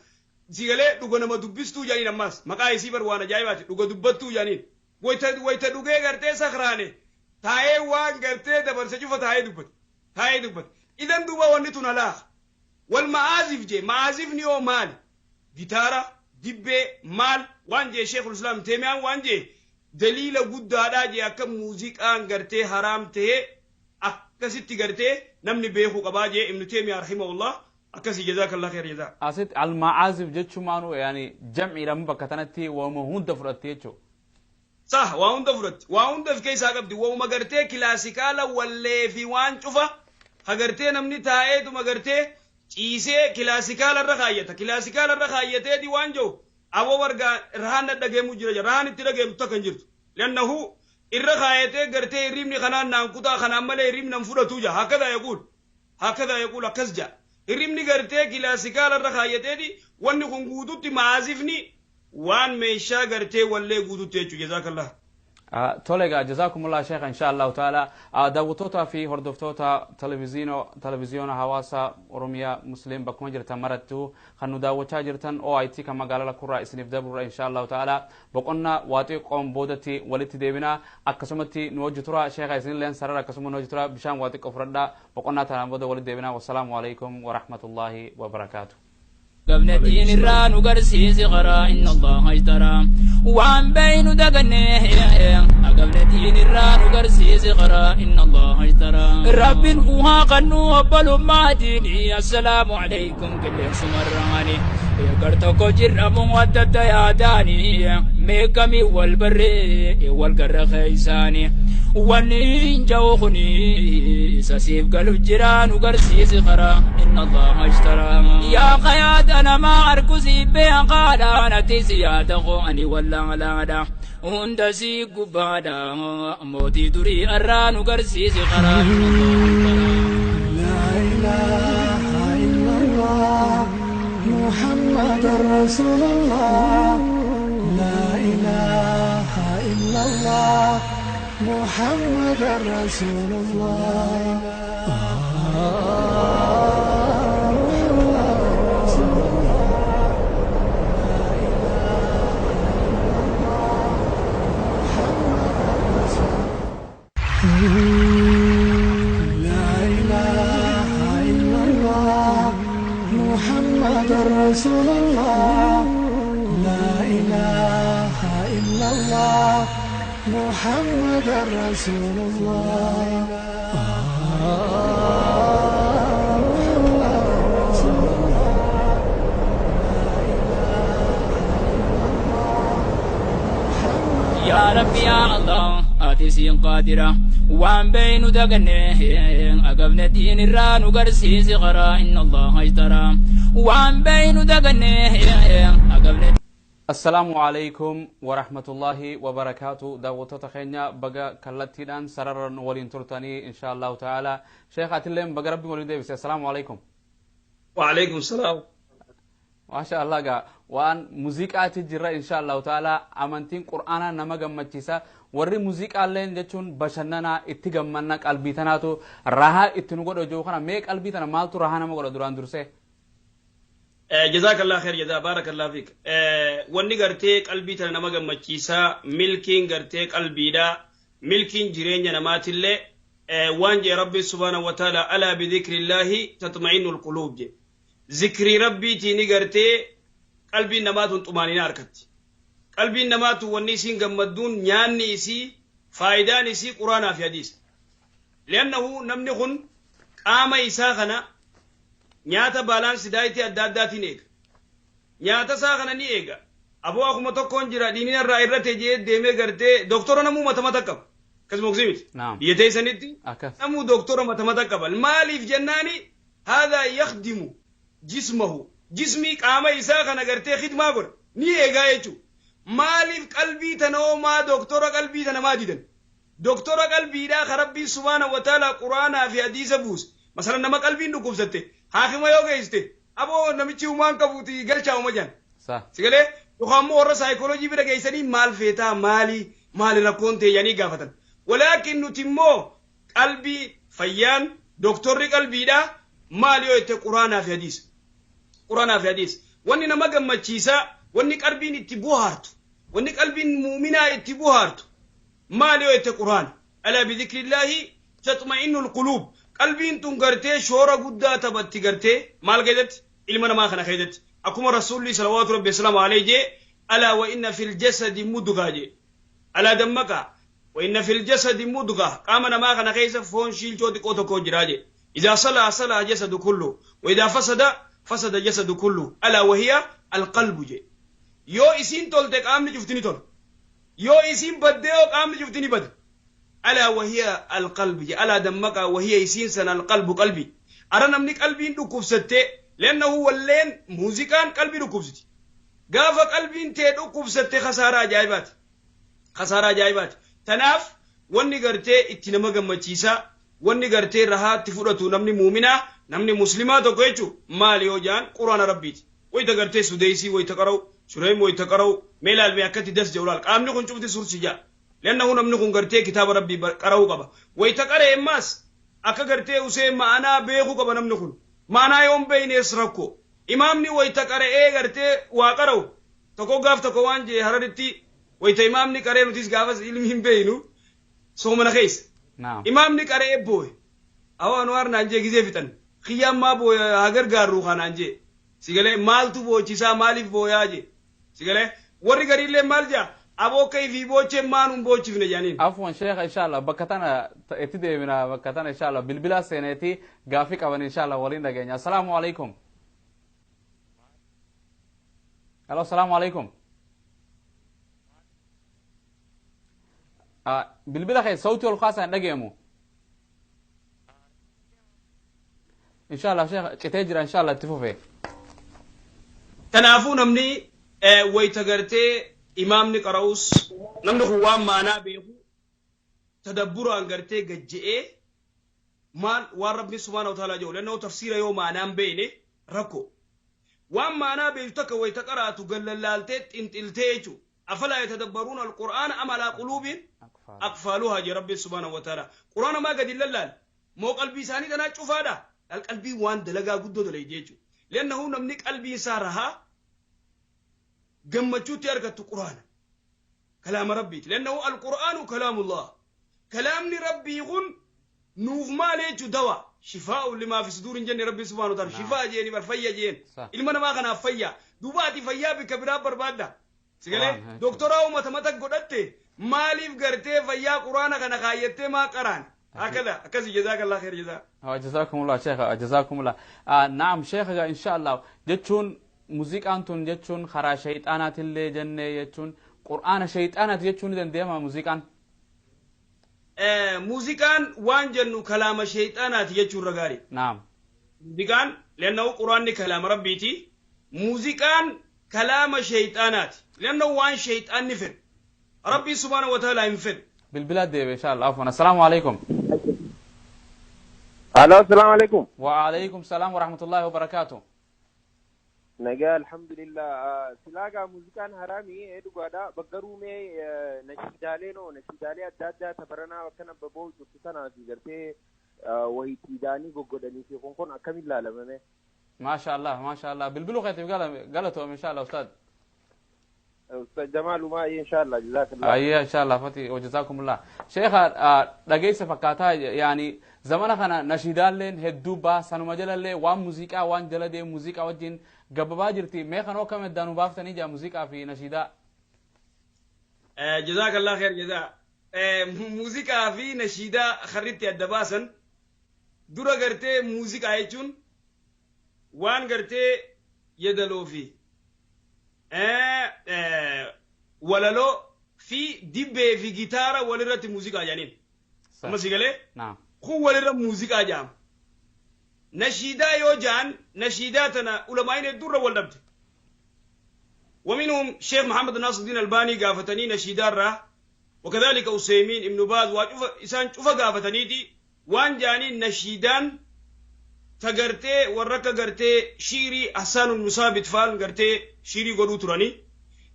Sigalee dhuga nama dubbistuu jedhaniin ammaas. Maqaa isii bar waan ajaa'ibaati. Dhuga dubbattuu jedhaniin. Wayita dhugee gartee sakraane taa'ee waan gartee dabarse cufa taa'ee dubbate. Taa'ee dubbate. Idan duuba wanni tun alaa. Wal ma'aazif jee, ma'aazifni hoo maali? Gitaara, dibbee, maal waan jee Sheekul Islaam Teemiyaan waan jee daliila guddaadhaa jee akka muuziqaan gartee haraam ta'ee akkasitti gartee namni beekuu qabaa jee Ibnu Teemiyaa rahimahullah akkasii. Jazaakallah kheer jazaa. Asitti alma'aazif jechumaanu yaani jamciidhaan bakka tanatti waanuma hunda fudhatte jechuudha. Sah, waa hunda fudhatti. Waa hunda of keessaa qabdi. Wauma gartee kilaasikaala wallee fi waan cufa ha gartee namni taa'eetuma gartee ciisee kilaasikaala irra kaayyata. Kilaasikaala irra kaayyateeti waan jiru aboo bargaa rahaan dhadhageemu jira jira. Rahaan itti dhageemtu takka hin jirtu. Lannahu irra kaayatee gartee hirribni kanaan naan kutaa kanaan malee hirribni nan fudhatu jira. Hakkadaa yaquul. Hakkadaa yaquul akkas jira. Hirribni gartee kilaasikaala irra kaayyateeti wanni kun guututti ma'aazifni waan meeshaa gartee wallee guututti jechuudha. Jazaakallah. Tole egaa, jazaakumullah sheekha, insha Allahu ta'ala. Daawwattoota fi hordoftoota televiziyoona hawaasa Oromiyaa Muslim bakkuma jirtan marattu kan nu daawwachaa jirtan, OIT kan magaalaa Lakkurraa isiniif dabrudha. Insha Allahu ta'ala boqonnaa waa xiqqoon boodatti walitti deebina. Akkasumatti nu hojii tura sheekha, isinilleen sarara akkasuma nu hojii tura, bishaan waa xiqqoo fudhadhaa, boqonnaa tanaan booda walitti deebina. Wassalaamu alaikum warahmatullahi wabarakaatu. قبل دين الران وقرسيس غرا إن الله اشترى وعن بين دقنه قبل دين الران وقرسيس غرا إن الله اشترى رب وها قنو بلو ما ديني السلام عليكم كل سمراني يقرتكو جرم ودد يا داني ميكمي والبر والقر خيساني ونين جوخني سسيف قلب جيران وقرسيس غرا إن الله اشترى يا خيات أنا ما أركزي بها قال أنا تسياته أني ولا لا لا hunda si gubbaadha mootii durii arraa nu garsiisi karaa. لا إله إلا الله محمد رسول الله. لا إله إلا الله محمد رسول الله. لا إله إلا الله محمد رسول الله. لا إله إلا الله محمد رسول الله. يا ربي يا الله آتي قادرة وان بين دقنه أقبنا دين الران وقرسيس غرا إن الله اشترى وان بين دقنه أقبنا Assalaamu alaikum warahmatullahi wabarakaatu. Daawwattoota keenya, baga kallattiidhaan sarara nu waliin turtanii. Insha Allahu ta'ala sheekh, atilleen baga rabbi waliin deebise. Assalaamu alaikum. وعليكم السلام. Maasha Allah, gaa waan muuziqaati jirra. Insha Allahu ta'ala amantiin qur'aanaa nama gammachiisa. Warri muuziqaalleen jechuun bashannanaa itti gammanna, qalbii tanaatu rahaa itti nu godha jiru kana. Mee qalbii tana maaltu rahaa nama godha duraan dursee? جزاك الله خير جزا، بارك الله فيك. Wanni gartee qalbii tana nama gammachiisaa, milkiin gartee qalbiidha, milkiin jireenya namaatillee waan jee rabbi subhaanahu wa ta'ala: ألا بذكر الله تطمئن القلوب je. Zikrii rabbiitiini gartee qalbiin namaatun xumaanina harkatti. Qalbiin namaatu wanni isiin gammadduun, nyaanni isii, faayidaan isii quraanaa fi hadiisa. Liannahu namni kun qaama isaa kana nyaata balanced dietii adda addaatiin eega. Nyaata isaa kana ni eega. Aboo, akkuma tokkoon jira dhiinina irraa irratti jee deemee gartee doktora namuu mata mata qaba. Akkasuma oksii miti. Biyya teessanitti namuu doktora mata mata qaba. Maaliif jennaani, هذا يخدم جسمه. Jismii qaama isaa kana gartee khidmaa godha. Ni eegaa jechuudha. Maaliif qalbii tana maa doktora qalbii tana maa didan? Doktora qalbiidhaa ka Rabbiin subhaanahu wa ta'ala Quraanaa fi hadiisa buuse. Masalan nama qalbiin dhukkubsatte haakima yoo geessite aboo namichi humaan qabuuti galchaa uma jedhan. Sigalee yookaan immoo warra saayikooloojii bira geessanii maal feetaa maali maali rakkoon ta'e jedhanii gaafatan. Walaakin nuti immoo qalbii fayyaan doktorri qalbiidhaa maal yoo jette Quraanaa fi hadiisa. Quraanaa fi hadiisa. Wanni nama gammachiisaa, wanni qalbiin itti bohaartu, wanni qalbiin muuminaa itti bohaartu maal yoo jette Quraana. Alaa bidhikrillaahi tatma'innul quluub. Qalbiin tun gartee shoora guddaa taphatti gartee maal keessatti ilma namaa kana keessatti. Akkuma Rasuulli salawaatu rabbi salaamu alayhi jee alaa wa inna fil jasadi mudgaa jee. Alaa dammaqaa wa inna fil jasadi mudgaa qaama namaa kana keessa foon shiilchoo xiqqoo tokko jiraa jee. Idaa salaa salaa jasadu kullu wa idaa fasada fasada jasadu kullu alaa wahiya alqalbu jee. Yoo isiin tolte qaamni cufti ni tola. Yoo isiin baddee yoo qaamni cufti ni bada. Alaa wahiya alqalbi jee. Alaa dammaqaa wahiya isiin sana alqalbu qalbi. Ara namni qalbiin dhukkubsattee leennahu walleen muuziqaan qalbii dhukkubsiti. Gaafa qalbiin tee dhukkubsatte khasaaraa ajaa'ibaati. Khasaaraa ajaa'ibaati. Tanaaf wanni gartee itti nama gammachiisaa wanni gartee rahaatti fudhatu namni muuminaa namni muslimaa tokko jechuun maali yoo jedhan Quraana Rabbiiti. Wayita gartee Sudeysii wayita qara'u, Shureym wayita qara'u, mee ilaalmee akkatti das jedhu laal. Qaamni kun cufti sursi ja'a. Leennahu namni kun gartee kitaaba Rabbii qara'uu qaba. Wayita qara'e ammaas akka gartee usee ma'anaa beekuu qaba namni kun. Ma'anaa yoon beeynees rakkoo. Imaamni wayita qara'ee gartee waa qara'u tokko gaaf tokko waan jee Hararitti wayita imaamni qara'ee nutis gaafas ilmi hin beeynu soomana keessa. Imaamni qara'ee booye. Awwa Anwaar naan jee gizee fixan. Kiyyaan maa booya haa gargaarru kanaan jee. Sigalee maaltu boochisaa maaliif booyaa jee. Sigalee warri gariillee maal jaa aboo akka ifii boochee maanuun boochifne jedhaniin. Afwan sheekha, inshallah bakka tana itti deebina bakka tana inshallah bilbila seeneeti gaafii qaban inshallah waliin dhageenya. Assalaamu alaikum. Hello, assalaamu alaikum. Bilbila kee sautii ol kaasaa hin dhageemu. Inshallah sheekha citee jira inshallah itti fufe. Kanaafuu namni wayita gartee imaamni qara'us namni kun waan maanaa beeku tadabburaan gartee gajje'ee maal waan Rabbiin subhaanahu wa ta'aalaa jedhu lannoo tafsiira yoo maanaan beekne rakkoo. Waan maanaa beektu takka wayita qaraatu gallallaaltee xinxiltee jechuudha. Afalaa yatadabbaruuna alqur'aana am alaa quluubin aqfaaluhaa jee Rabbiin subhaanahu wa ta'aalaa. Qur'aana maa gadi lallaal moo qalbii isaanii tanaa cufaadha. Laal qalbiin waan dalagaa guddoo dalagde jechuudha. Lennahu namni qalbiin isaa rahaa gammachuutti argattu Qur'aana. Kalaama Rabbiiti. Lennahu alqur'aanu kalaamullah. Kalaamni Rabbii kun nuuf maal jechuu dawa. Shifaa'u limaa fi suduur hin jenne Rabbiin subhaanahu wa ta'ala. Shifaa jeeni bar fayya jeen. Ilma namaa kanaaf fayyaa. Duuba ati fayyaa bikka biraa barbaadda. Sigalee doktoraa uummata mata godhatte maaliif gartee fayyaa Qur'aana kana kaayyattee maa qaraan? Hakada akkasii jazaakallah khair jazaa. Jazakumullah sheekha, jazakumullah. Naam sheekha, inshallah jechuun muuziqaan tun jechuun karaa shayxaanaatillee jennee jechuun Qur'aana shayxaanaati jechuun ni danda'ama muuziqaan. Muuziqaan waan jennu kalaama shayxaanaati jechuun irra gaarii. Naam. Muuziqaan lennahu Qur'aanni kalaama Rabbiiti. Muuziqaan kalaama shayxaanaati. Lennahu waan shayxaanni fedhu. Rabbiin subhaanahu wa ta'ala hin fedhu. Bilbila deebe inshallah afwan. Assalaamu alaikum. Alo, assalamu alaikum. Wa alaikum salaam wa rahmatullahi wa barakatuh. Nagaa alhamdulillah. Silaagaa muuziqaan haraamii ee dhugaadha. Baggaruu mee nashiidaalee noo nashiidaalee adda addaa tabaranaa akkana baboo jirtu tanaa fi gartee wayiitiidhaanii goggodhanii fi kun kun akkamiin laalamame? Maasha Allah, maasha Allah. Bilbiluu keetiif galatoom inshallah ustaad. Ustaz Jamaal Umaa inshallah jazakallah. Ayya inshallah fati wa jazakumullah. Sheekha dhageessa fakkaataa yaani zamana kana nashiidaalleen hedduu baa sanuma jalallee waan muuziqaa waan jala deemu muuziqaa wajjin gabbabaa jirti. Mee kanoo akkam eddaanuu baaftanii jaa muuziqaa fi nashiidaa. Jazakallah khair jazaa. Muuziqaa fi nashiidaa karritti adda baasan dura gartee muuziqaa jechuun waan gartee yedaloo fi walaloo fi dibbee fi gitaara walirratti muuziqaa jedhaniin. Amma si galee kun walirra muuziqaa jedhama. Nashiidaa yoo ja'an nashiidaa tana ulamaa'iin hedduurra wal dhabde. ومنهم شيخ محمد ناصر الدين الباني قافتني نشيدار وكذلك أسيمين ابن باز وشوف إنسان شوف قافتني دي وان جاني نشيدان تغرتي ورقة غرتي شيري حسان المصابت فال غرتي شيري قدو تراني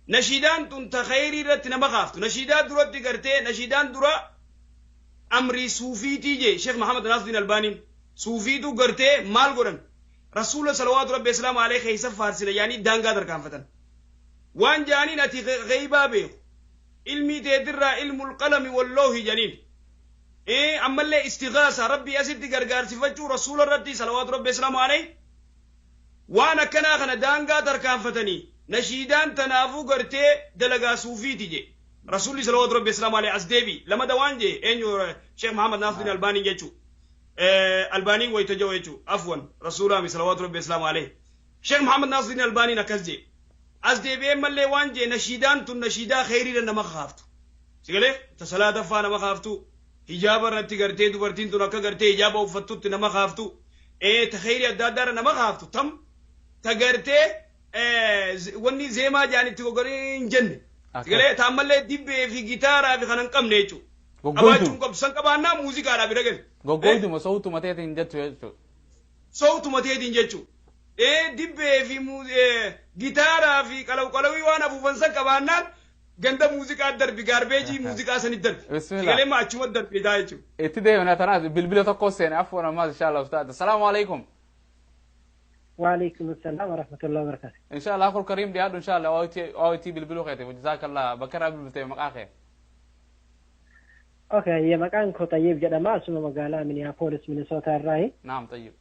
نشيدان تن تخيري رت نما خافتو نشيدان درت غرتي نشيدان درا أمري صوفي تيجي شيخ محمد ناصر الدين الباني صوفي تو غرتي مال غرن رسول صلوات ربي السلام عليه خيسف فارسله يعني دانغا دركان فتن وان جانين أتي غيبا بيخ علمي تدرى علم القلم واللوح جانين إيه أما اللي استغاثة ربي أسد غرغار سفتشو رسول ربي صلوات ربي السلام عليه وانا كنا خنا دانغا دركان فتني نشيدان تنافو غرتي دلغا صوفي تيجي رسول صلوات ربي السلام عليه أسديبي لما دوان جي إنيو شيخ محمد ناصر الدين الباني جيتشو الباني ويتجو يجو عفوا رسول الله صلوات ربي السلام عليه شيخ محمد ناصر الدين الباني نكزجي أزدي ملي وانجي نشيدان تن نشيدا خيري لنا ما خافتو سيقولي تصلاة فانا ما خافتو حجاب رتي غرتي دوبرتين تن أكا غرتي حجاب وفتو تن ما خافتو إيه تخيري الدادار ما خافتو تم تغرتي إيه وني زي ما جاني تغرين جن سيقولي تعمل دب في جيتارا في خنن كم نيتو أبا چونكم سنكبانا موسيقى عربي رجل gogoytuma sowtuma teetiin jettu jechuudha. Sowtuma teetiin jechuudha. Ee dibbee fi gitaaraa fi qalawqalawii waan afuufan san qabaannaan ganda muuziqaa darbi gaarbeejii muuziqaa sanit darbi. Bismillah. Sagalee ma achuma darbi taa jechuudha. Itti deemna tanaas bilbila tokko seene afwan ammaas inshallah ustaad. Assalaamu alaikum. وعليكم السلام ورحمة الله وبركاته. إن شاء الله أخو الكريم ديادو إن شاء الله أو تي bilbiluu keetiif jazakallah bakka irraa bilbiltee maqaa kee. Okay, يا مكان كو طيب jedhama asuma magaalaa Minneapolis Minnesota irraayi. Naam tayyib.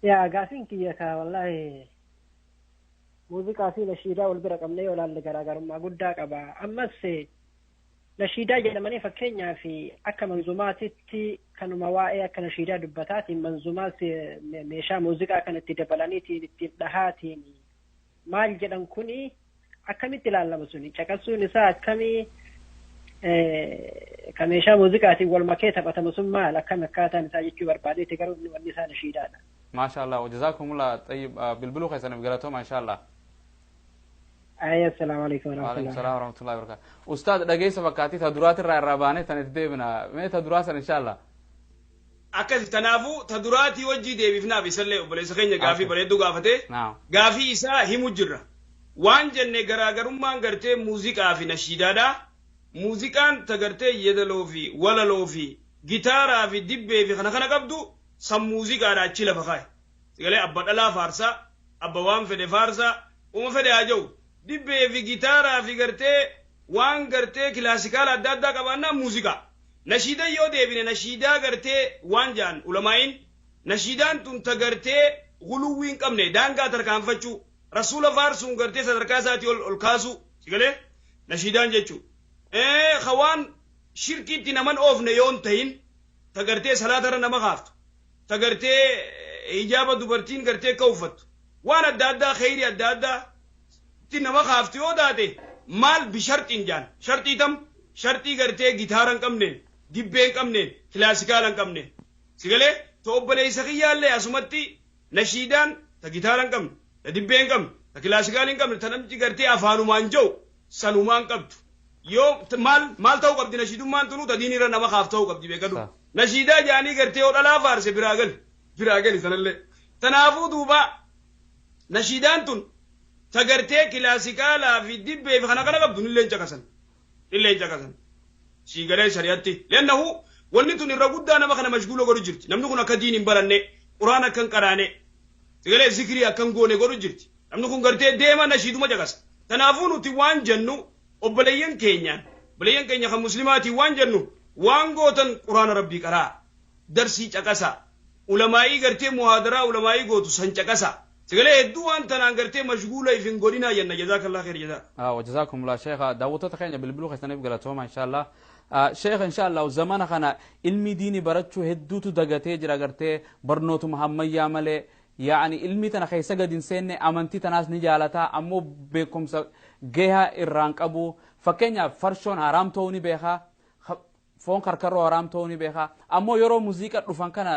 Yaa gaafiin kiyya ka wallahi muuziqaa fi nashiidaa wal bira qabnee yoo ilaalle garaagarummaa guddaa qaba. Ammas nashiidaa jedhamanii fakkeenyaaf akka manzumaatitti kanuma waa'ee akka nashiidaa dubbataatiin manzumaas meeshaa muuziqaa kanatti dabalaniitiin ittiin dhahaatiin maal jedhan kuni akkamitti ilaalama suni caqasuun isaa akkamii ka meeshaa muuziqaatiin wal makee taphatamu sun maal akkam akkaataan isaa jechuu barbaadeeti garuu inni wanni isaa nashiidaadha. ما شاء الله وجزاكم الله طيب bilbiluu keessaniif galatooma إن شاء الله. Ayya assalaamu alaikum وعليكم warahmatullahi. السلام ورحمة الله وبركاته. أستاذ dhageessa fakkaatii ta duraatirraa irraa baanee tan itti deebina mee ta duraa san إن شاء الله. Akkas tanaafuu ta duraatii wajjii deebifnaaf isallee obboleessa keenya gaafii bareedduu gaafate Naam. gaafii isaa himu jirra. Waan jenne garaagarummaan gartee muuziqaa fi nashiidaadha. Muuziqaan ta gartee yeedaloo fi walaloo fi gitaaraa fi dibbee fi kana kana qabdu san muuziqaadha achi lafa kaaye. Sagalee abba dhalaa faarsaa, abba waan fedhe faarsaa, uma fedhe haa jiru. Dibbee fi gitaaraa fi gartee waan gartee kilaasikaala adda addaa qabaannaa muuziqaa. Nashiidaa yoo deebine nashiidaa gartee waan jaan ulamaa'iin nashiidaan tun ta gartee guluwwii hin qabne daangaa tarkaanfachuu rasuula faarsuun gartee sadarkaa isaatii ol kaasuu sagalee nashiidaan jechuudha. Hawaan shirkiitti naman oofne yoo hin ta'in ta gartee salaatarra nama kaaftu ta gartee hijaaba dubartiin gartee akka uffattu waan adda addaa kheyrii adda addaa itti nama kaaftu yoo taate maal bisharxiin jaan sharxii tam sharxii gartee gitaara hin qabneen dibbee hin qabneen kilaasikaala hin qabneen sigalee ta obboleessa kiyyaallee asumatti nashiidaan ta gitaara hin qabne ta dibbee hin qabne ta kilaasikaala hin qabne ta namchi gartee afaanumaan jiru sanumaan qabdu. Yoo maal maal ta'uu qabdi nashiidummaan tunuu ta diinirra nama kaaf ta'uu qabdi beekadu. Nashiidaa jaanii gartee yoo dhalaa faarse biraa gali biraa gali sanallee. Tanaafuu duuba nashiidaan tun ta gartee kilaasikaalaa fi dibbee fi kana kana qabdu illee hin caqasan illee hin caqasan. Siigalee shari'atti lennahu wanni tun irra guddaa nama kana mashguula godhu jirti namni kun akka diin hin baranne quraan akka hin qaraane sigalee zikrii akka hin goone godhu jirti namni kun gartee deema nashiiduma caqasa. Tanaafuu nuti waan jennu obboleeyyan keenyaan obboleeyyan keenya kan muslimaatiin waan jennu waan gootan quraana rabbii qaraa darsii caqasa ulamaa'ii gartee muhaadaraa ulamaa'ii gootu san caqasa sagalee hedduu waan tanaan gartee mashguula if hin godhinaa jenna jazaakallah kheer jazaa. وجزاكم الله شيخ daawwattoota keenya bilbiluu keessaniif galatooma إن شاء الله. شيخ إن شاء الله zamana kana ilmi diinii barachuu hedduutu dagatee jira gartee barnootuma ammayyaa malee يعني ilmi tana keessa gad hin seenne amantii tanaas ni jaalataa ammoo beekumsa gahaa irraan qabu fakkeenyaaf farshoon haraam ta'uu ni beekaa foon karkarroo haraam ta'uu ni beekaa ammoo yeroo muuziqaa dhufan kana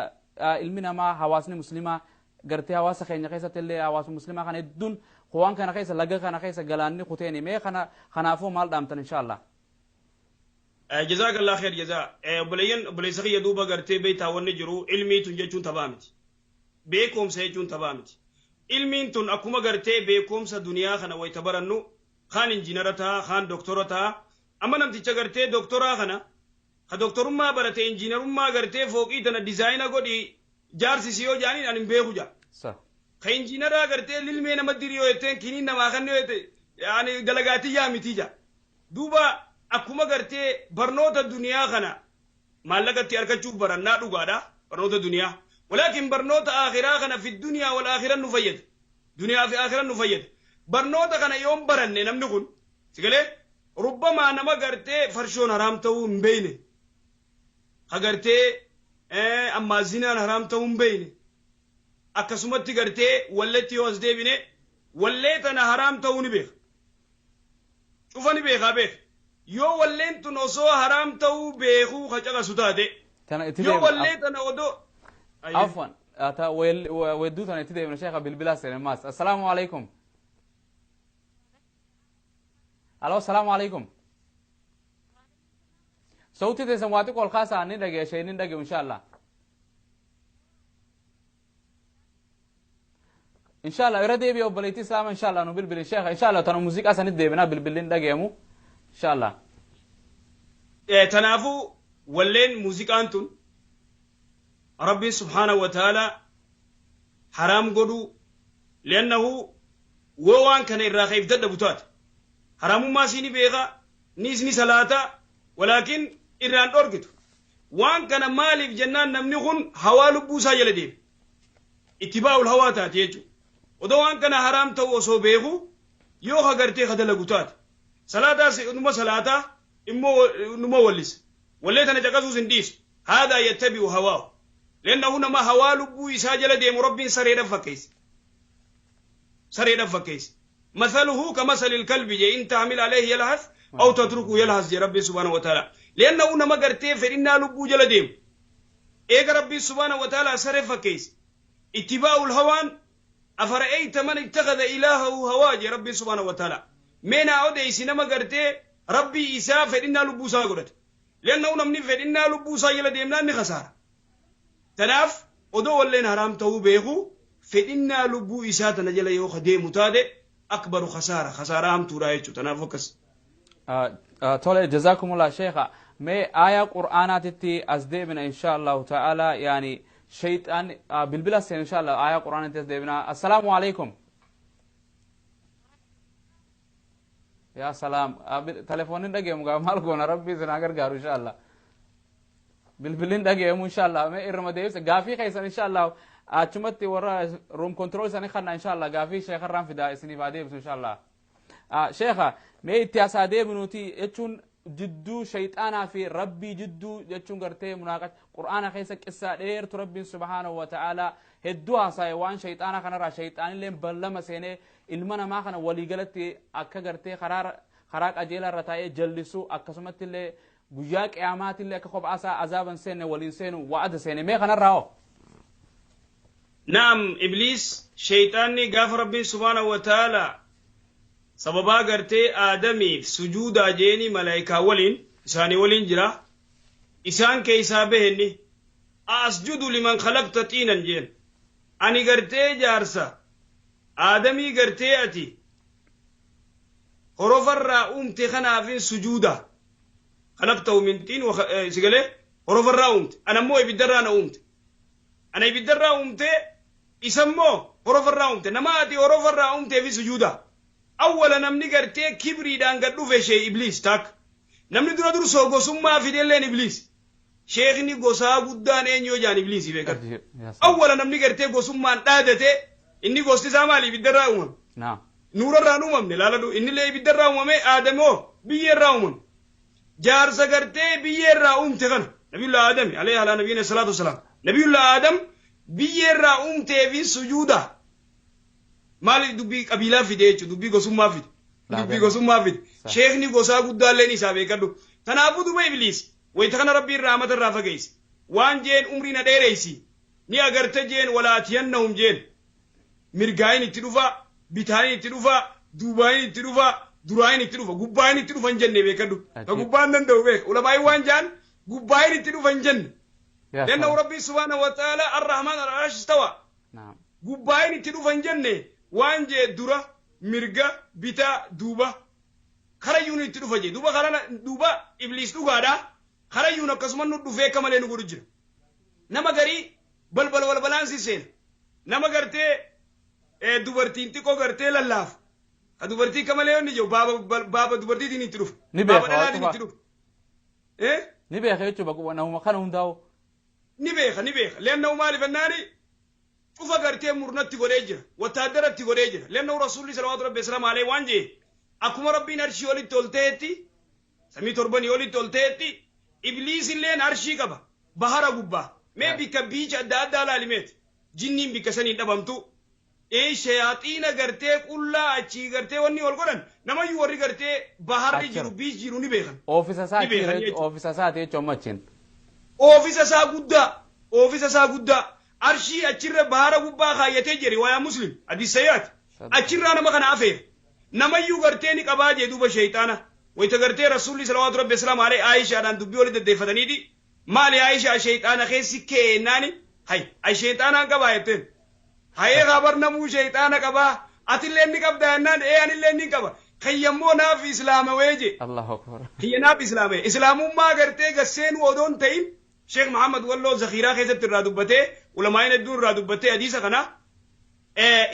Ilmi namaa, hawaasni muslimaa gartee hawaasa keenya keessatti illee hawaasa muslimaa kana hedduun waan kana keessa, laga kana keessa galaanni kuteeni. Mee kana kanaafuu maal dhaamtan, insha Allah? Jazaak Allah khair jazaa. Obboleeyyan, obboleessa kiyya, duuba gartee beektaa, wanni jiru ilmii tun jechuun taphaa miti. Beekumsa jechuun taphaa miti. Ilmiin tun akkuma gartee beekumsa duniyaa kana wayita barannu, kaan injiinara ta'a, kaan doktora ta'a. Amma namticha gartee doktoraa kana, ka doktorummaa barate, injiinarummaa gartee fooqii tana design godhi jaarsisi yoo jaaniin, ani hin beeku jaa. Ka injiinaraa gartee lilmee nama diri yoo jetteen, kiniin namaa kan yoo jette, yaani dalagaatii yaa miti jaa. Duuba akkuma gartee barnoota duniyaa kana maallaqatti argachuuf barannaa, dhugaadha barnoota duniyaa. Walaakin barnoota akhiraa kana fi duniyaa wal akhiran nu fayyada. Duniyaa fi akhiran nu fayyada. Barnoota kana yoon baranne, namni kun sigalee rubbamaa nama gartee farshoon haraam ta'uu hin beeyne. Ka gartee ammaa zinaan haraam ta'uu hin beeyne. Akkasumatti gartee walletti yoo as deebine, wallee tana haraam ta'uu ni beeka. Cufa ni beekaa beeka. Yoo walleen tun osoo haraam ta'uu beekuu ka caqasu taate. Yoo wallee tana odoo. Afwan, ta wedduu tana itti deemna, sheekha. Bilbilaa seene maas. Assalaamu alaikum. Alo, assalaamu alaikum. Sauti teessan waa xiqqoo ol kaasaa, ni dhagee, ishee ni dhagee, insha Allah. Inshallah irra deebi'e, obboleettii islaama, inshallah nu bilbili, sheekha. Inshallah tana muuziqaa sanitti deebinaa, bilbilli dhageemu, inshallah. Tanaafuu walleen muuziqaan tun Rabbiin subhaanahu wa ta'ala haraam godhuu, li'annahu woo waan kana irraa ka'eef dadhabu taate, haraamummaa isii ni beeka, ni isni salaata, walaakin irraan dhorkitu waan kana. Maaliif jennaan, namni kun hawaa lubbuu isaa jala deema, ittibaa'ul hawaa taate jechuudha. Odoo waan kana haraam ta'u osoo beeku yoo ka gartee ka dalagu taate, salaataas numa salaataa, immoo numa wallisa, wallee tana caqasuus hin dhiisu. Haadaa yattabi'u hawaahu, li'annahu nama hawaa lubbuu isaa jala deemu Rabbiin sareedhaan fakkeesse, sareedhaan fakkeesse. Mathaluhu kamasali ilkalbi je, in tahmil alayhi yalhath aw tatruku yalhas je Rabbiin subhaanahu wa ta'ala. Li'annahu nama gartee fedhinnaa lubbuu jala deemu eega Rabbiin subhaanahu wa ta'ala saree fakkeesse. Ittibaa'ul hawaan, afara'ayta man ittakhadha ilaahahu hawaa je Rabbiin subhaanahu wa ta'ala. Mee naa odeysi nama gartee Rabbii isaa fedhinnaa lubbuu isaa godhate. Li'annahu namni fedhinnaa lubbuu isaa jala deemnaan ni kasaara. Tanaaf odoo walleen haraam ta'uu beeku fedhinnaa lubbuu isaa tana jala yoo ka deemu taate, akbaru kasaara, kasaaraa hamtuudha jechuudha. Tanaaf akkas. Tole, jazakumullah, sheekha. Mee aayaa qur'aanaatitti as deebina, insha Allahu ta'ala. Yaani shayxaan bilbila seen, insha Allah aayaa qur'aanaatti as deebina. Assalaamu alaikum. Yaa salaam, telefoonni dhageemu gaa, maal goona? Rabbi isin haa gargaaru, insha Allah. Bilbilin dhageemu, insha Allah. Mee irruma deebisa gaafii keessan, insha Allah. Achumatti warra room control isaanii kanna, insha Allah gaafii sheekarraan fidaa isiniif haa deebisu, insha Allah. Sheekha, mee itti asaa deebinuuti jechuun jidduu shayxaanaa fi Rabbii jidduu jechuun gartee munaaqash Qur'aana keessa qissaa dheertu Rabbiin subhaanahu wa ta'ala hedduu haasa'e waan shayxaana kanarraa. Shayxaanillee ballama seenee ilma namaa kana waliigalatti akka gartee karaa qajeelaa irra taa'ee jallisu, akkasumatti illee guyyaa qiyaamaatillee akka kophaa isaa azaaban seenne waliin seenu wa'ada seene. Mee kanarraa hoo? Naam, Ibliis shayxaanni gaafa Rabbiin subhaanahu wa ta'ala sababaa gartee Aadamiif sujuudaa jeeni malaayikaa waliin isaanii waliin jira, isaan keessaa bahenni, asjudu liman khalaqta xiinan jeen. Ani gartee jaarsa Aadamii gartee ati horofarraa uumte kanaafin sujuuda? Khalaqtahu min xiin, sigalee horofarraa uumte, ana immoo ibiddarraa na uumte. Ana ibiddarraa uumte, isammoo horofarraa uumte. Nama ati horofarraa uumteefi sujuuda? Awwala namni gartee kibriidhaan gad dhufe shee Ibliis taak. Namni dura dursoo gosummaa fidelleen Ibliis. Sheekni gosaa guddaan eenyu yoo jaan, Ibliisii beekadhu. Awwala namni gartee gosummaan dhaadate inni. Gosti isaa maali? Ibiddarraa uumame. Nuurarraan uumamne laaladhu. Innillee ibiddarraa uumame, Aadamoo biyyeerraa uumame. Jaarsa gartee biyyeerraa uumte kana, Nabiyullah Aadami alayhi ala nabiyina salaatu wasalaam, Nabiyullah Aadam biyyeerraa uumtee fi sujuuda maali? Dubbii qabiilaa fide jechuudha, dubbii gosummaa fide, dubbii gosummaa fide. Sheekni gosaa guddaalleen isaa beekadhu. Kanaafuu duba Ibliis wayita kana Rabbiin rahmata irraa fageesse waan jeen, umrii na dheereysi. Ni agarte jeen walaatiyannahum jeen. Mirgaayin itti dhufa, bitaayin itti dhufa, duubaayin itti dhufa, duraayin itti dhufa, gubbaayin itti dhufa hin jenne beekadhu. Ka gubbaan danda'u beeka. Ulamaayin waan jaan gubbaayin itti dhufa hin jenne. Lenna Rabbi subhaanahu wa ta'ala arrahmaan al-arsh istawa. Gubbaayin itti dhufa hin jenne waan jee dura mirga bitaa duuba karayyuun itti dhufa jee duuba karana duuba ibliis dhugaadha karayyuun akkasuma nu dhufee akka malee nu godhu jira. Nama garii balbala balbalaan si seena. Nama gartee dubartiin xiqqoo gartee lallaafu. Ka dubartii akka malee inni jiru baaba dubartiitiin itti dhufa. Ni beeka Baaba dhalaatiin itti dhufa. Ni beeka jechuudha nama kana hundaa'u. Ni beeka ni beeka. Leenna maaliif ennaani cufa gartee murnatti godhee jira. Wattaaddaratti godhee jira. Leenna rasuulli salawaatu rabbi islaam alee waan jee akkuma rabbiin arshii olitti ol ta'etti samii torbanii olitti ol ta'etti ibliis illeen arshii qaba. Bahara gubbaa. Mee bikka biicha adda addaa laalimeeti. Jinniin bikka saniin dhabamtu. Shayaaxiina gartee qullaa achii gartee wanni ol godhan namayyuu warri gartee baharri jiru biich jiru ni beekan. Oofisa isaati oofisa isaati jechuun amma achiin. Oofisa isaa guddaa oofisa isaa guddaa arshii achirra bahara gubbaa kaayyatee jira riwaayaa muslim hadiis sayyaati. Achirraa nama kana afeera. Namayyuu gartee ni qabaa jee duuba shayxaana. Wayita gartee rasuulli salawaatu rabbi islaam alee Aayishaadhaan dubbii walitti deddeeffataniiti. Maali Aayishaa shayxaana keessi keennaani hay ay shayxaanaan qabaa jetteen. Hayee kabar namuu shayxaana qabaa atillee ni qabdaa jennaan ee anillee ni qaba. Kayyammoo naaf islaamawee je. Allahu akbar. Kiyya naaf islaamee. Islaamummaa gartee gasseenuu odoon ta'in Sheekh Muhammad Walloo Zakhiiraa keessatti irraa dubbatee ulamaa'in hedduun irraa dubbatee hadiisa kana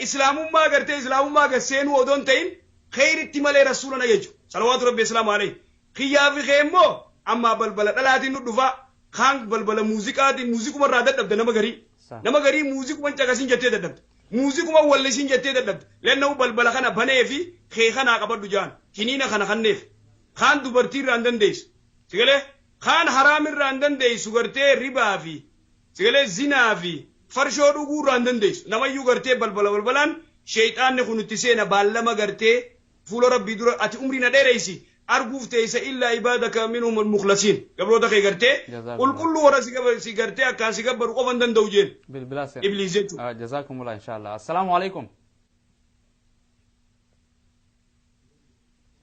islaamummaa gartee islaamummaa gasseenuu odoon ta'in kheyritti malee rasuula na jechu. Salawaatu rabbi islaamu alayhi. Kiyyaa fi kee immoo amma balbala dhalaatiin nu dhufa kaan balbala muuziqaatiin muuziquma irraa dadhabda nama garii. Nama garii muuziquma caqasin jettee dadhabda. Muuziquma wallisin jettee dadhabda. Lenna'u balbala kana banee fi kee kanaa qabadhu jaan. Kiniina kana kanneef. Kaan dubartii irraa hin dandeessu. Sigalee kaan haraam irraa hin dandeessu gartee ribaa fi sigalee zinaa fi farshoo dhuguu irraa hin dandeessu. Namayyuu gartee balbala balbalaan sheexaanni kun itti seena baallama gartee fuula rabbii dura ati umrii na dheereysi arguuf teessa illaa ibaadaka minhum almukhlasiin gabroota kee gartee qulqulluu warra si gartee akkaan si gabbaru qofa hin danda'u jeen. Bilbilaa seena. Ibliis jechuudha. Jazakumullah inshallah. Assalaamu alaikum.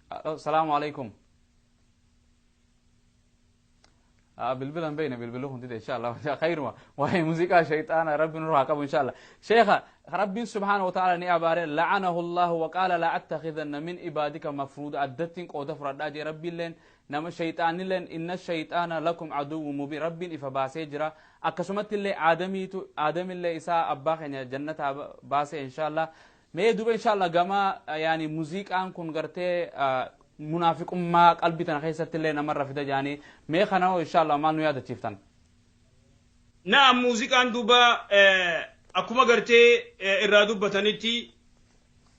Assalaamu alaikum. Bilbilan beeyna bilbiluu hundi inshallah khayruma waa'ee muuziqaa shayxaana rabbi nurraa qabu inshallah. Sheekha rabbiin subhaana wa ta'ala ni abaare la'anahu allahu wa qaala la attakhidanna min ibaadika mafruuda addattiin qooda fudhadhaa jee rabbiilleen nama shayxaanilleen inna shayxaana lakum aduwwu mubiin rabbiin ifa baasee jira akkasumatti illee aadamiitu aadamillee isaa abbaa keenya jannataa baasee inshallah. Mee duuba inshallah gama yaani muuziqaan kun gartee munaafiqummaa qalbii tana keessatti illee namarra fida jaanii mee kana hoo inshallah maal nu yaadachiiftan? Na'am muuziqaan duuba akkuma gartee irraa dubbatanitti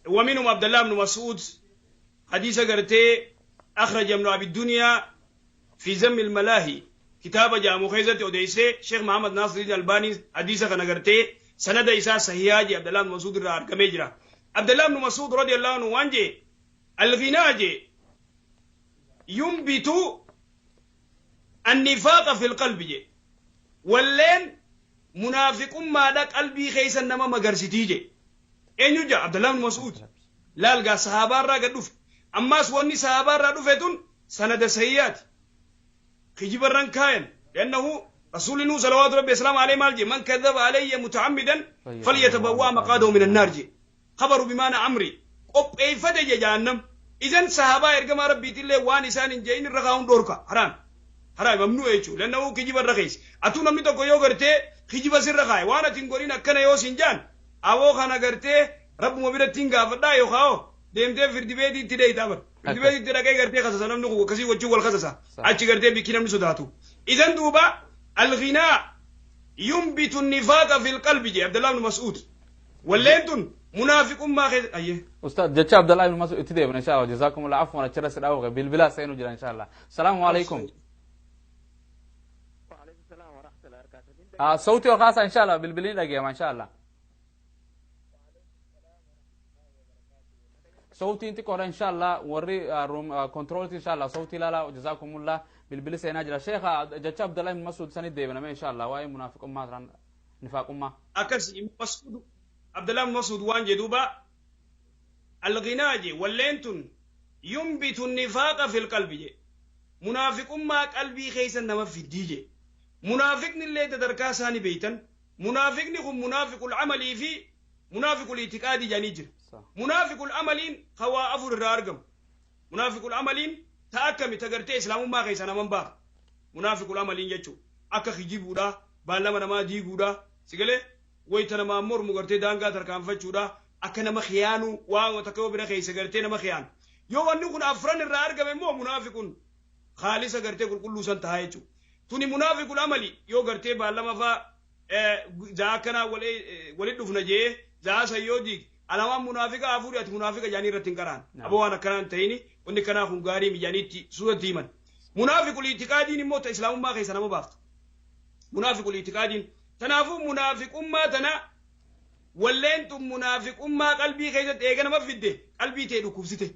ومنهم عبد الله بن مسعود حديث غرتي أخرج ابن أبي الدنيا في ذم الملاهي كتاب جاء مخيزة أوديسي شيخ محمد ناصر الدين الألباني حديث غرتي سند إساء صحيحة عبد الله بن مسعود الرار عبد الله بن مسعود رضي الله عنه وانجي الغناء جي ينبت النفاق في القلب جي واللين منافق ما دا قلبي خيسا نما مغرسيتي جي اين يجا عبد الله بن مسعود لا لقى صحابة را قد دف اما سواني صحابة را دفتون سند سيئات خجب الرنكاين لأنه رسول الله صلوات ربي السلام عليه مال جي من كذب علي متعمدا فليتبوأ مقعده من النار جي خبروا بمعنى عمري قب اي فتج جهنم إذن صحابة إرجما ربي تلي وان إنسان جاين الرخاون دورك حرام حرام ممنوع يجو لأنه كجيب الرخيص أتونا ميتو كيو قرتي كجيب سر رخاي وانا تنقولين أكنا يو سنجان أبو خانا قرتي رب مبيرة تنقا فدا يو خاو ديمتي في الدبيتي تدي تابر في الدبيتي تدي قرتي خصصا نمنو كسي وجو والخصصا أتش قرتي بكي نمنو سداتو إذن دوبا الغناء ينبت النفاق في القلب جي عبد الله بن مسعود واللينتون منافق ما خير أيه أستاذ جتش عبد الله بن مسعود اتدي إن شاء الله جزاكم الله عفوا أتشرس الأوغ بالبلا سينو جرا إن شاء الله. السلام عليكم. وعليكم السلام ورحمة الله وبركاته. صوتي وخاصة إن شاء الله بالبلين لقيا إن شاء الله. صوتي أنت كورا إن شاء الله وري روم كنترول إن شاء الله صوتي لا لا جزاكم الله بالبلا سينو جرا شيخ جتش عبد الله بن مسعود سند ديبنا إن شاء الله واي منافق ما ترى. Nifaaqummaa. Akkas Mas'uud, Abdullah ibn Mas'uud waan jedhuuba, alghinaa je, walleen tun yunbitu nifaaqa fil qalbi je, munaafiqummaa qalbii keessa nama fiddii je. Munaafiqni illee sadarkaa isaanii beeytan, munaafiqni kun munaafiqul amalii fi munaafiqul itiqaadii jedhanii jira. Munaafiqul amaliin hawaa afur irraa argamu. Munaafiqul amaliin ta akkami? Ta gartee islaamummaa keessa naman baata munaafiqul amaliin jechuu, akka kijibuudha, baallama namaa diiguudha, sigalee wayta namaa mormu gartee daangaa tarkaanfachuudha, akka nama khiyaanuu, waan takka yoo bira keessa gartee nama khiyaanu. Yoo wanni kun afran irraa argame immoo munaafiqun khaalisa, gartee qulqulluu san tahaa jechuu. Tuni munaafiqul amali. Yoo gartee baallama faa zaa akkanaa walit dhufna jee zaa san yoo diig, alamaan munaafiqa afuri, ati munaafiqa jaanii irratti hin qaraan. Aboo, waan akkanaa hin ta'ini, wanni akkanaa kun gaarii mijaaniitti suuratti himan. Munaafiqul itiqaadiin immoo ta islaamummaa keessa nama baaftu munaafiqul itiqaadiin. Tanaafuu munaafiqummaa tana walleen tun munaafiqummaa qalbii keessatti eega nama fidde, qalbii ta'e dhukkubsite,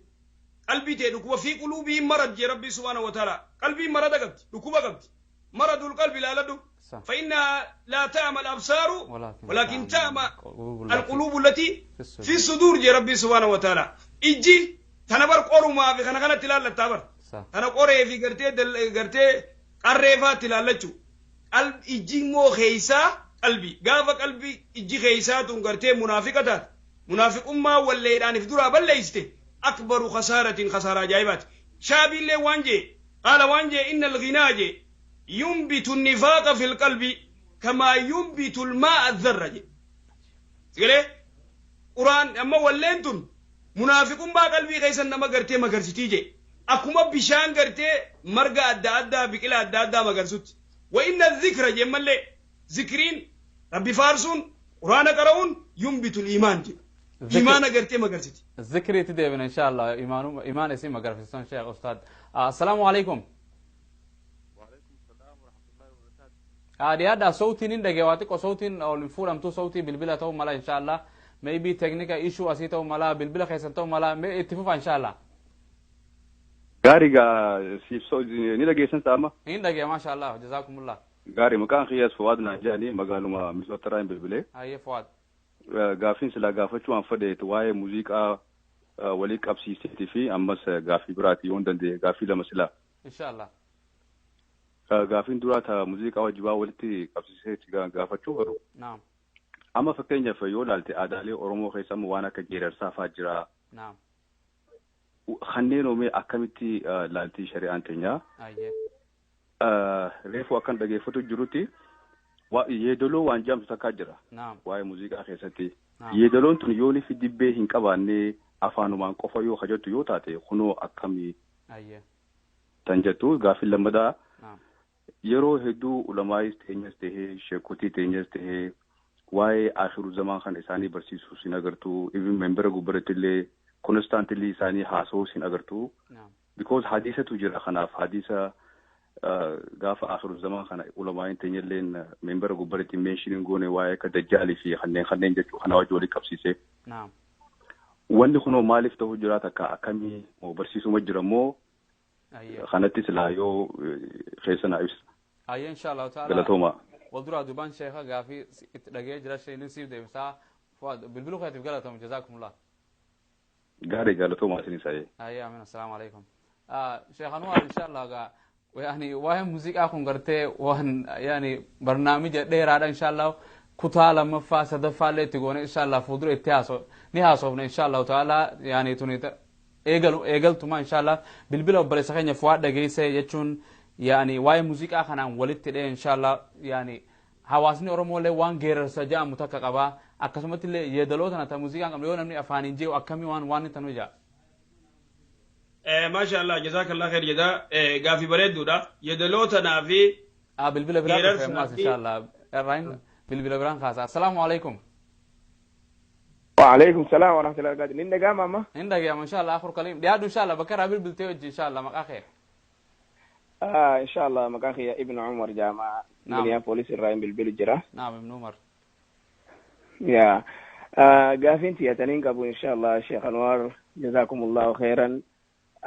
qalbii ta'e dhukkuba. Fi quluubiin marad jee Rabbii subhaanahu wa ta'ala. Qalbiin marada qabdi, dhukkuba qabdi, maradul qalbi ilaaladhu. فإنها لا تعمى الأبصار ولكن تعمى القلوب التي في الصدور جي ربي سبحانه وتعالى. إجي تنبر قرما في خنا خنا تلال تابر تنا قري في قرتي دل قرتي قريفا تلالچو قلب. إجي مو خيسا قلبي غافا قلبي إجي خيسا تون قرتي منافقة، منافق أمة والليلان في درا بل ليسته أكبر خسارة، خسارة جايبات. شابي اللي وانجي قال وانجي إن الغناء جي ينبت النفاق في القلب كما ينبت الماء الذرة. سيقولي قرآن أما ولينتم منافقون با قلبي كيسا نما قرتي مغرستي جي، أكما بشان قرتي مرقا أدى أدى بكلا أدى أدى مغرسوت. وإن الذكر جي ملي ذكرين ربي فارسون قرآن قرؤون ينبت الإيمان جي، إيمان قرتي مغرستي. الذكر تديبن إن شاء الله إيمان إيمان اسم مغرفستان. شيخ أستاذ، السلام عليكم. Dhiyaadha, sautiin hin dhagee, waa xiqqoo sautiin ol hin fuudhamtu, sautii bilbila ta'uu mala inshallah. Maybe technical issue asii ta'uu mala, bilbila keessan ta'uu mala. Mee itti fufa inshallah. Gaarii gaa, siif ni dhageessan ta'ama. Hin dhagee, masha Allah, jazakumullah. Gaarii, maqaan kiyyaas Fuwaad naan jedhanii, magaaluma Misoottaraa hin bilbilee. Hayyee Fuwaad. Gaaffiin silaa gaafachuu waan fedheetu waa'ee muuziqaa walii qabsiiseetii fi ammas gaaffii biraati yoo hin danda'e, gaaffii lama silaa. Inshallah. Gaaffiin duraa ta muuziqaa wajjibaa walitti qabsiiseeti gaafachuu godhu. Naam. Amma fakkeenyaaf yoo ilaalte aadaalee Oromoo keessa amma waan akka geerarsaa fa'aa jira. Naam. Kanneen oomee akkamitti laaltii shari'aan teenyaa? Hayyee. Reefu akkan dhageeffatu jirutti yeedaloo waan jedhamtu takkaa jira. Naam. Waa'ee muuziqaa keessatti. Naam. Yeedaloon tun yoo fi dibbee hin qabaanne, afaanumaan qofa yoo hajattu yoo taate, kunoo akkamii Hayyee. tan jettu gaaffii lammadaa. Naam. Yeroo hedduu ulamaayis teenyas tahee sheekotii teenyas tahee waa'ee akhiru zamaan kan isaanii barsiisuu sin agartuu, even membera gubbaratti illee constantly isaanii haasa'uu sin agartuu. Naam. Because hadiisatu jira, kanaaf hadiisa gaafa akhiru zamaan kana ulamaayin teenyalleen membera gubbaratti mention hin goone, waa'ee akka dajjaalii fi kanneen jechuu kana wajji walii qabsiisee. Naam. Wanni kunoo maaliif ta'uu jira, takka akkamii moo barsiisuma jira moo? Hayyee. Kanatti silaa yoo keessa naa ibsa. Hayyee, inshallah ta'ala. Galatooma. Wal duraa duubaan sheeka gaafii itti dhagee jira, sheekni siif deebisaa. Fuwaad, bilbiluu keetiif galatoom, jazakumullah. Gaarii, galatooma isinis hayyee. Hayyee, amin, assalaamu alaikum. Sheekh Anwar, inshallah gaa yani waa'ee muuziqaa kun gartee waan yani barnaamija dheeraadha. Inshallah kutaa lammaffaa sadaffaa illee itti goone inshallah fuuldura itti haaso ni haasofna inshallah ta'ala. Yani tuni eegalu eegaltuma inshallah. Bilbila obboleessa keenya Fuwaad dhageesse jechuun yani waa'ee muuziqaa kanaan walitti dhee inshallah. Yani hawaasni Oromoolee waan geerarsa jedhamu takka qabaa, akkasumatti illee yeedaloo tana ta muuziqaan qabnu yoo namni afaaniin jee'u akkamii waan tanu jaa. Maasha Allah, jazakallah khair jedha. Gaafii bareedduudha. Yeedaloo tanaa fi Bilbila biraan dhufe geerarsaa ammaas fi inshallah irraan bilbila biraan kaasa. Assalaamu alaikum. وعليكم السلام ورحمة الله وبركاته. نين دقام أما. Hin dhagayama inshallah. Akhur kaliim, dhiyaadhu inshallah, bakka irraa bilbiltee hojii inshallah, maqaa kee. آه إن شاء الله، مقاخي ابن عمر جامعة. نعم. مينيابوليس الراين بالبلد جرا. Naam, Ibn Umar. يا قافين تيتنين قبو إن شاء الله. شيخ أنوار، جزاكم الله خيرا.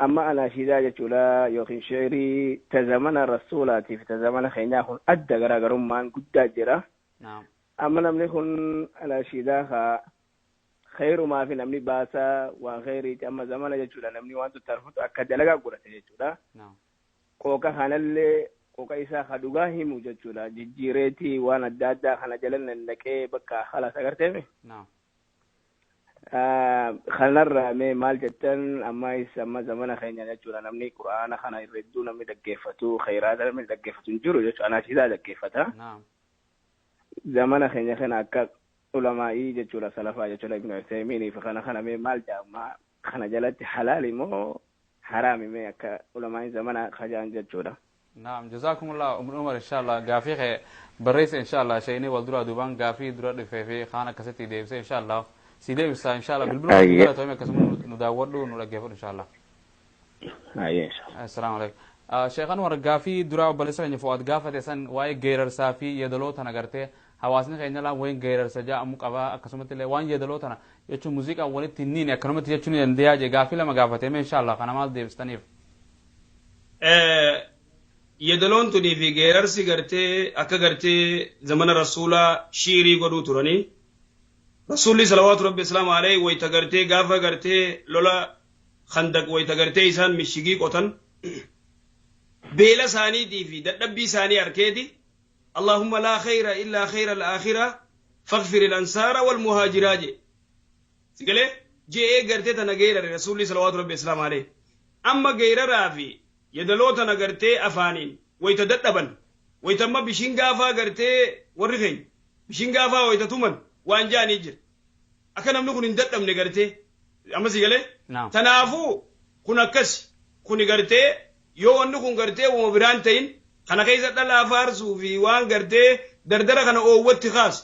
أما أنا شيدا جتولا يوخين شعري تزمن الرسولات في تزمن خيناهن أدى غرا مان قد جرا. Naam. Amma namni kun nashiidaa haa khayrumaa fi namni baasaa waan khayriiti amma zamana jechuudha namni waan tuttarfutu akka dalagaa godhate jechuudha. Qooqa kanallee qooqa isaa ka dhugaa himu jechuudha jijjiireetii waan adda addaa kana jala nannaqee bakka halas agarteemi. Kanarraa mee maal jettan amma isa amma zamana keenya jechuudha namni quraana kana irra hedduu namni dhaggeeffatu khayraata namni dhaggeeffatu hin jiru jechuudha nashiidaa dhaggeeffata. Zamana keenya kana akka ulamaa'ii jechuudha salafaa jechuudha ibnu Usaymiinii fi kana kana mee maal jedhama kana jalatti halaali moo haraami mee akka ulamaa'iin zamana kajaan jechuudha. Naam, jazakumullah Umar Umar inshallah gaafii kee barreessa inshallah shayinii wal duraa duubaan gaafii dura dhufee fi kaan akkasitti deebisee inshallah si deebisa inshallah bilbiluma galatoomii akkasuma nu daawwadhu nu dhaggeeffadhu inshallah. Ayyee inshallah. Assalaamu alaikum. Sheekh Anwar gaafii duraa obboleessa keenya Fu'aad gaafate san waa'ee geerarsaa fi yeedaloo tana gartee hawaasni keenya laan wayin geerarsa ja'amu qaba akkasumatti illee waan yeedaloo tana jechuun muuziqaan walitti hin niine akkanumatti jechuun ni dandeeyaa jee gaafii lama gaafatee mee inshallah kana maal deebistaniif? Yedaloon tunii fi geerarsi gartee akka gartee zamana rasuulaa shiirii godhuu turanii rasuulli salawaatu rabbi islaamu alayhi wayta gartee gaafa gartee lola khandaq wayta gartee isaan mishigii qotan beela isaaniitii fi dadhabbii isaanii arkeeti Allahumma laa khayra illaa khayra al-aakhira faghfir al-ansaara wal muhaajiraa jee sigalee je'ee gartee tana geerare rasuulli salawaatu rabbi islaamu alayhi amma geeraraa fi yedaloo tana gartee afaaniin wayta dadhaban wayta amma bishingaa faa gartee warri keenya bishingaa faa wayta tuman waan ja'anii jira akka namni kun hin dadhabne gartee amma si galee tanaafuu kun akkasi kuni gartee yoo wanni kun gartee wama biraan ta'in kana keessa dhalaa faarsuu fi waan gartee dardara kana oowwatti kaasu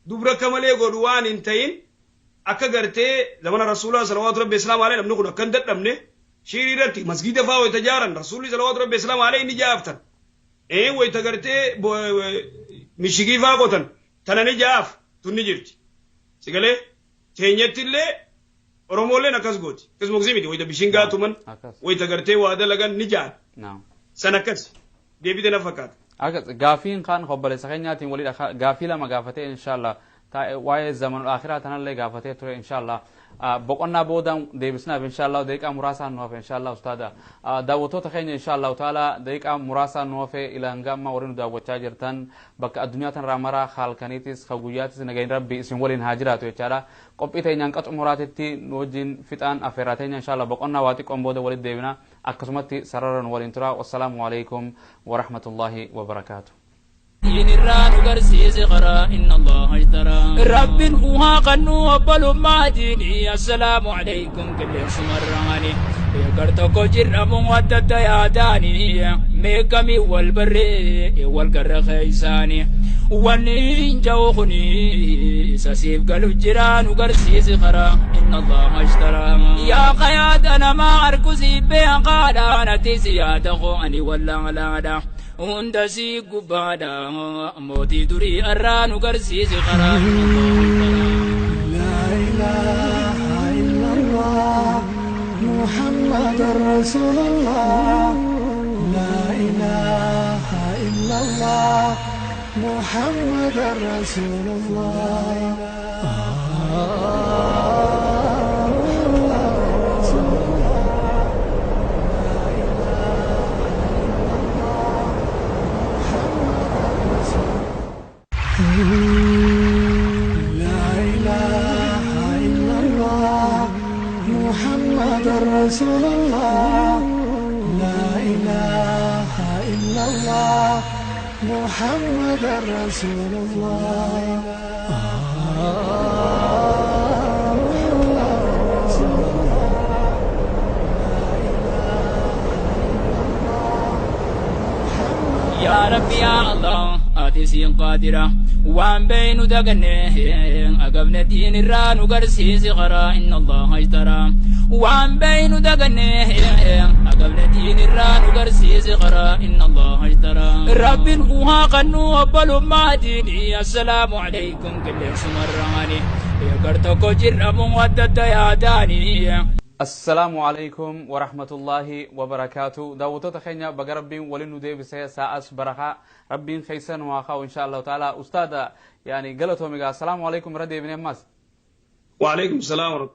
dubra akka malee godhu waan hin ta'in akka gartee zamana rasuulaa salawaatu rabbi islaamu alayhi namni kun akka hin dadhabne shiirii irratti masgiida faa wayta jaaran rasuulli salawaatu rabbi islaamu alayhi ni jaaftan ee wayta gartee mishigii faa qotan tana ni jaaf tun ni jirti sigalee teenyatti illee Oromoolleen akkas gooti akkasuma miti wayta bishingaa tuman wayta gartee waa dalagan ni jaan san akkas deebite na fakkaata. Akkas gaafiin kaan obboleessa keenyaatiin walidha gaafii lama gaafatee inshallah waa'ee zamanul akhiraa tanallee gaafatee ture inshallah boqonnaa boodaan deebisnaaf inshallah daqiiqaa muraasaan nu hafe inshallah ustaada daawwattoota keenya inshallah taala daqiiqaa muraasaan nu hafe ila hanga ammaa warri nu daawwachaa jirtan bakka addunyaa tanarraa maraa halkaniitis ka guyyaatis nagayni rabbi isin waliin haa jiraatu jechaadha qophii teenyaan qaxumuraatitti nu wajjin fixaan affeerraa teenya inshallah boqonnaa waa xiqqoon booda walitti deebina akkasumatti sarara nu waliin tura wassalaamu alaikum warahmatullaahi wabarakaatu. Diin irraa nu garsiise karaa inna Allah ashtaraa. Rabbiin uhaa kan nu obbolummaa diinii assalaamu alaikum qilleensumarraani. Gar tokko jirramu adda adda yaadaani meeqamii wal barree wal garra keessaani. Wanni hin ja'u kuni isa siif galu jira nu garsiise karaa inna Allah ashtaraa. Yaa qayaada namaa harku siif beekaadha natti si yaada koo ani wallaalaadha. Hunda si gubbaadha mootii durii arraa nu garsiise karaa. لا إله إلا الله محمد رسول الله لا إله إلا الله محمد رسول الله. لا إله إلا الله محمد رسول الله لا إله إلا الله محمد رسول الله. Yaa Rabbi yaa Allah ati siin qaadira waan beeynu daganne agabne diin irraa nu garsiisi karaa inna Allah ashtaraa waan beeynu daganne agabne diin irraa nu garsiisi karaa inna Allah ashtaraa Rabbiin uhaa kan nu obbolummaa diinii assalaamu alaikum qilleensumarraani gar tokko jirramu adda adda yaadaanii. Assalaamu alaikum warahmatullaahi wabarakaatu. Daawwattoota keenya, baga Rabbiin waliin nu deebisee. Sa'as barakaa Rabbiin keessa nu haa kaa'u, insha Allahu ta'ala. Ustaada, yaani galatoomigaa. Assalaamu alaikum, irra deebinee ammas. وعليكم السلام ورحمة.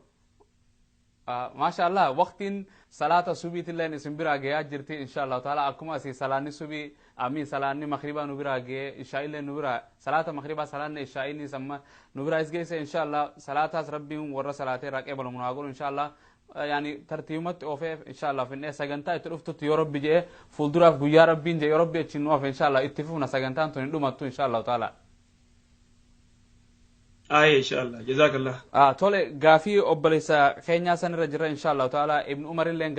Maasha Allah, waqtiin salaata subiitilleen isin biraa gayaa jirti, insha Allahu ta'ala. Akkuma asii salaanni subii, amiin, salaanni makribaa nu biraa ga'ee, ishaa'illee nu biraa, salaata makribaa, salaanni ishaa'inni samma nu biraa is geesse, insha Allah. Salaataas Rabbiin warra salaatee irraa qeebalamu nu haa godhu, insha Allah. Yaani tartiibumatti oofee, insha Allah, finnee sagantaa itti dhuftutti, yoo Rabbi jedhee, fuulduraaf guyyaa Rabbiin jedhe, yoo Rabbi achiin nu hafe, insha Allah, itti fufna. Sagantaan tun hin dhumattu, insha Allahu ta'ala. آي إن شاء الله، جزاك الله. Tole, gaafii obboleessa keenyaa san irra jira, insha Allahu ta'ala. Ibn Umar illeen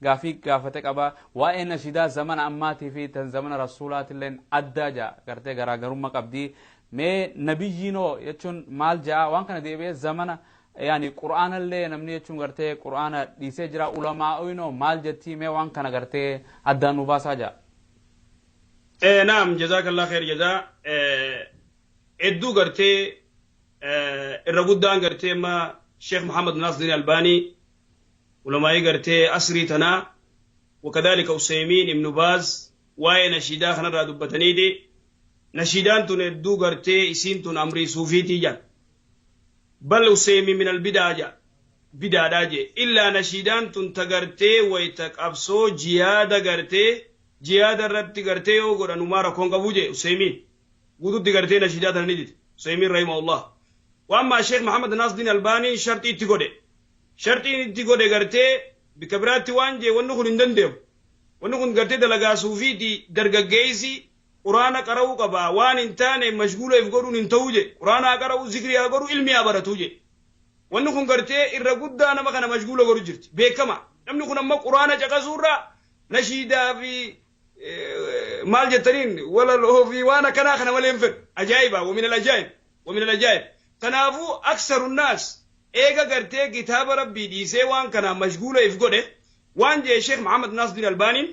gaafii gaafate qaba. Waa'ee nashidaa zamana ammaatii fi tan zamana rasuulaatilleen addaa jaa, gartee garaagarummaa qabdi. Mee nabiyyiinoo jechuun maal jaa? Waan kana deebi'ee zamana, yaani qur'aanallee namni jechuun gartee qur'aana dhiisee jira. Ulamaa'inoo maal jettii? Mee waan kana gartee addaan nu baasaa jaa. نعم، جزاك الله خير جزاء. Hedduu gartee irra guddaan gartee ma Sheekh Muhammad Nasir Albani, ulamaa'ii gartee asrii tanaa, وكذلك Usaymiin, Ibnu Baaz, waa'ee nashiidaa kanarraa dubbataniiti. Nashiidaan tun hedduu gartee isiin tun amrii suufiitii jedhan. Bal Usaymiin من البدع jedha, bidaadhaa jee. Illaa nashiidaan tun ta gartee wayta qabsoo jiyaada, gartee jiyaada irratti gartee yoo godhanumaa rakkoon qabuu jee. Usaymiin guututti gartee nashiidaa tana ni dide, Usaymiin رحمه الله. Waammaa Sheekh Muhammad Nasir Albaanii sharxii itti godhe. Sharxiin itti godhe gartee bika biraatti waan jee, wanni kun hin danda'amu, wanni kun gartee dalagaa suufiiti. Dargaggeessi quraana qara'uu qaba. Waan hin taane mashguula if godhuun hin ta'uu je. Quraana haa qara'uu, zikrii haa godhuu, ilmi haa baratuu je. Wanni kun gartee irra guddaa nama kana mashguula godhu jirti, beekama. Namni kun amma quraana caqasuurraa nashiidaa fi maal jettaniin walaloo fi waan akkanaa kana malee hin fedhu. Ajaa'iba! ومن العجائب، ومن العجائب. Kanaafuu أكثر الناس eega gartee kitaaba Rabbii dhiisee waan kana mashguula if godhe. Waan jee Sheekh Muhammad Nasir Albaaniin,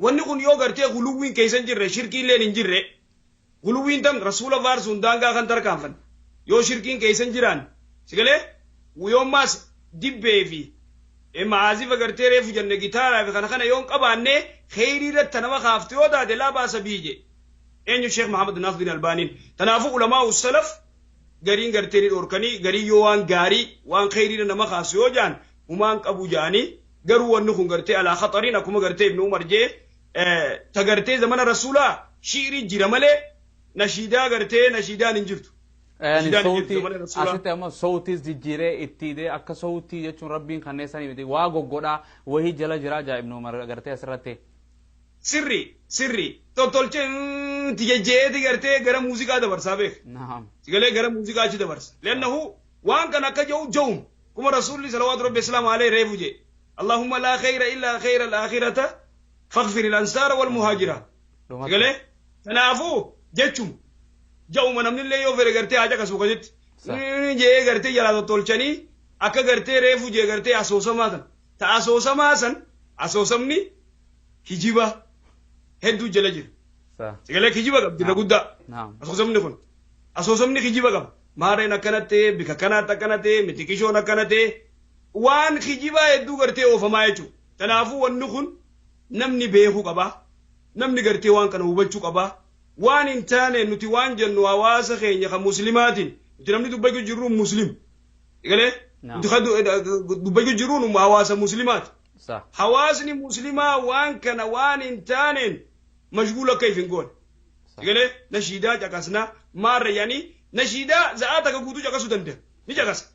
wanni kun yoo gartee guluwwiin keessa hin jirre, shirkiilleen hin jirre, guluwwiin tan rasuula faarsuun daangaa kan tarkaanfan, yoo shirkiin keessa hin jiraan, sigalee, yoommaas dibbee fi ma'aazifa gartee reefu jenne, gitaaraa fi kana kana yoon qabaanne, kheyrii irratti nama kaaftu yoo taate, لا بأس به je. Eenyu? Sheekh Muhammad Nasir Albaaniin. Kanaafuu ulamaa salaf gariin gartee ni dhorkanii, garii yoo waan gaarii, waan kheyrii nama kaasu yoo jaan, humaan qabu jaanii. Garuu wanni kun gartee على خطر. Akkuma gartee Ibnu Umar jee, ta gartee zamana rasuulaa shi'irii jira malee nashiidaa gartee nashiidaan hin jirtu. Sautii asitti ammoo sautis jijjiiree itti hidhee akka sautii jechuun Rabbiin kanneen sanii miti, waa goggodhaa wahii jala jiraa jaa Ibnu Umar gartee asirratti. Sirri sirri tottolchee jejjeeti gartee gara muuziqaa dabarsaa beek. Sigalee, gara muuziqaa achi dabarsa. لأنه waan kan akka jedhu ja'um kuma rasuulli صلوات ربي وسلامه عليه reefu jee: اللهم لا خير إلا خير الآخرة فاغفر الأنصار والمهاجرة. Sigalee, kanaafuu jechum ja'uma namni illee yoo fedhe gartee haja kasu akkasitti jee gartee jalaa tottolchanii akka gartee reefu jee gartee asoosamaa san ta asoosamaa san, asoosamni kijiba hedduu jala jira. Sigalee, kijiba qabdi irra guddaa. Asoosamni kun, asoosamni kijiba qaba. Maareen akkana ta'e, bika kanaatti akkana ta'e, mitikishoon akkana ta'e, waan kijibaa hedduu gartee oofamaa jechuudha. Kanaafuu wanni kun namni beekuu qaba. Namni gartee waan kana hubachuu qaba. Waan hin taane nuti waan jennu hawaasa keenya kan muslimaatiin, nuti namni dubbachuu jirru muslim. Sigalee, nuti kan dubbachuu jirru hawaasa muslimaati. Hawaasni muslimaa waan kana waan hin taaneen mashguula akka if hin goone. Sigalee, nashiidaa caqasnaa maarra yaanii nashiidaa za'aa takka guutuu caqasuu danda'a. Ni caqasa.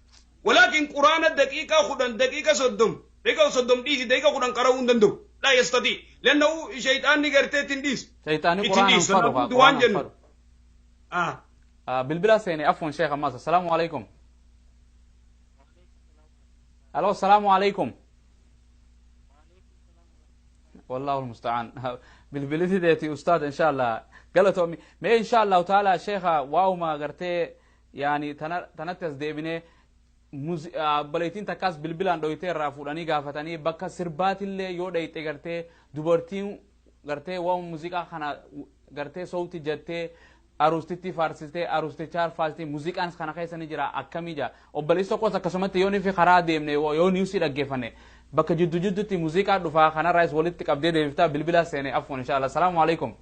ولكن quraana daqiiqaa 10, daqiiqa 30, daqiiqa 30 dhiisi, daqiiqa 10 qara'uu hin danda'u. لا يستطيع لأنه shayxaanni gartee ittiin dhiisu. Shayxaanni quraana hin fadhu. Waan jennu. Bilbila seene, afwan sheekh ammaas. Assalaamu alaikum. Alo, assalaamu alaikum. والله المستعان. Bilbiliti deeti. Ustaad, insha Allah, galatoomi. Mee insha Allahu taala, sheekha, waa'uma gartee yaani tanatti as deebinee, obboleettiin takkaas bilbilaan dhoyitee irraa fuudhanii gaafatanii, bakka sirbaatillee yoo dhayxe gartee dubartiin gartee waan muuziqaa kana gartee sowti jettee Aruustitti faarsistee aruustichaa faarsitee muuziqaan kana keessa ni jira akkamii jira. Obboleessi tokkos akkasumatti yoo fi karaa deemne yoo niwusii dhaggeeffanne bakka jiddu jidduutti muuziqaa dhufaa kanarraas walitti qabdee deebiftaa bilbila seene afwan inshallah. Salaamu alaikum.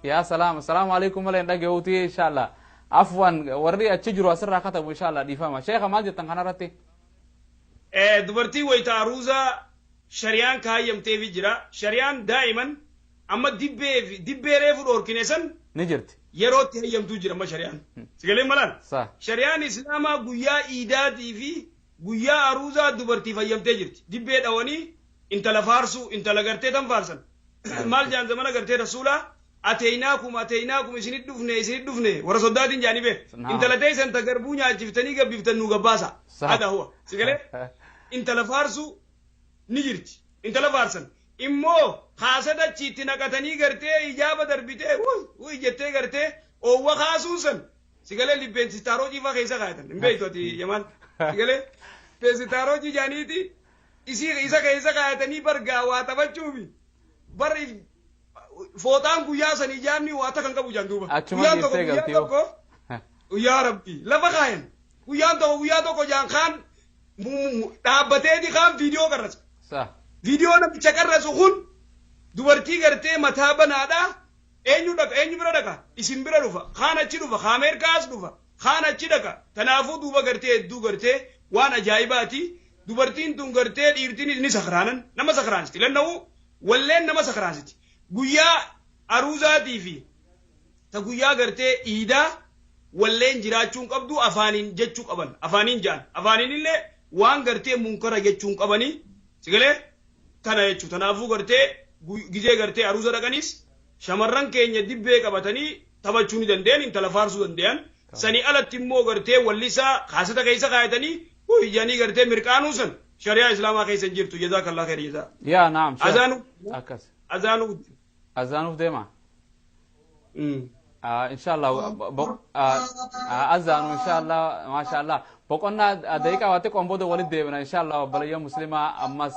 Yaa salaam, salaamu alaikum malee hin dhaga'uuti inshallah. Afwan, warri achi jiru asirraa katabu inshallah, dhiifama. Sheekha, maal jettan kanarratti? Dubartii wayita aruuzaa shariyaan kaayyamteefi jira. Shariyaan daa'iman amma dibbee fi dibbee reefu dhoorkine san ni jirti. Yerootti hayyamtuu jira amma shariyaan. Sigalee malaan? Sa. Shariyaan Islaamaa guyyaa iidaatii fi guyyaa aruuzaa dubartiif hayyamtee jirti. Dibbee dhawanii intala faarsuu, intala gartee tan faarsan. Maal jaan zamana gartee rasuulaa ateynaakum ateynaakum, isinit dhufne isinit dhufne, warra soddaatiin jaanii beek. Intala teessan ta garbuu nyaachiftanii gabbiftan nu gabbaasa. Hada huwa. Sigalee intala faarsuu ni jirti. Intala faarsan. Immoo kaasada achiitti naqatanii gartee ijaaba darbitee wuy wuy jettee gartee oowwa kaasuun san sigalee libbeensistaaroo ciifaa keessa kaayatan hin beektu ati yamaan sigalee beensitaaroo jaaniiti isii isa keessa kaayatanii bargaa waa taphachuufi bar fooxaan guyyaa san ijaabni waa takkan qabu jaan duuba. Achuma guyyaan tokko dhiiftee guyyaan galti yoo. Tokko yaa rabbi lafa kaayan guyyaan tokko guyyaa tokko jaan kaan dhaabbateeti kaan viidiyoo qarrasa. Sa. Viidiyoo namicha qarrasu kun dubartii gartee mataa banaadha. Eenyu dhaqa? Eenyu bira dhaqa? Isin bira dhufa. Kaan achi dhufa. Ameerikaas dhufa. Kaan achi dhaqa. Tanaafuu duuba gartee hedduu gartee waan ajaa'ibaati. Dubartiin tun gartee dhiirtiin ni sakraanan nama sakraansiti. Lanna'u walleen nama sakraansiti. Guyyaa aruuzaatii fi ta guyyaa gartee iidaa walleen jiraachuun qabdu afaaniin jechuu qaban. Afaaniin ja'an. Afaaniin illee waan gartee munkara jechuun qabanii sigalee tana jechuu. Tanaafuu gartee gizee gartee aruuza dhaqanis shamarran keenya dibbee qabatanii taphachuu ni danda'an, intala faarsuu danda'an. Sanii alatti immoo gartee wallisaa kaasata keessa kaayatanii hoyyanii gartee mirqaanuu san shari'aa Islaamaa keessa hin jirtu. Jazaakallaa khayr jazaa. Yaa naam. Azaanu Akkas. Azaanuuf. Azaanuuf deema. Inshallah azaanu inshallah, mashallah, boqonnaa daqiiqaa waa xiqqoon booda walitti deebina inshallah. Obboleeyyan muslimaa, ammas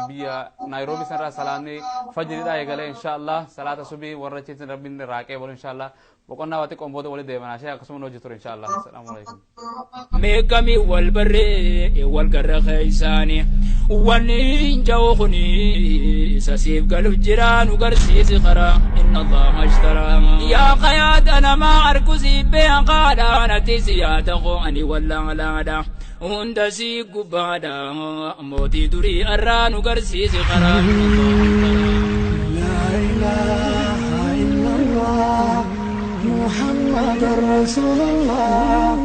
biyya Naayiroobii sanarraa salaanni fajriidhaa eegalee inshallah salaata subii warra achiitiin rabbiin raaqee bolu inshallah. Boqonnaa waa xiqqoon booda walitti deebina. Shee akkasuma nu hojii ture inshallah. Assalaamu alaikum. Meeqami wal barree wal garra keeysaani wanni hin ja'u kuni isa siif galuuf jira nu garsiisi karaa inna allaha ashtaraa yaa qayaada namaa arkusii beekaadha natis yaa ta'u ani wallaalaadha hunda sii gubbaadha mootii durii arraa nu garsiisi karaa inna allaha ashtaraa. لا إله إلا الله محمد رسول الله.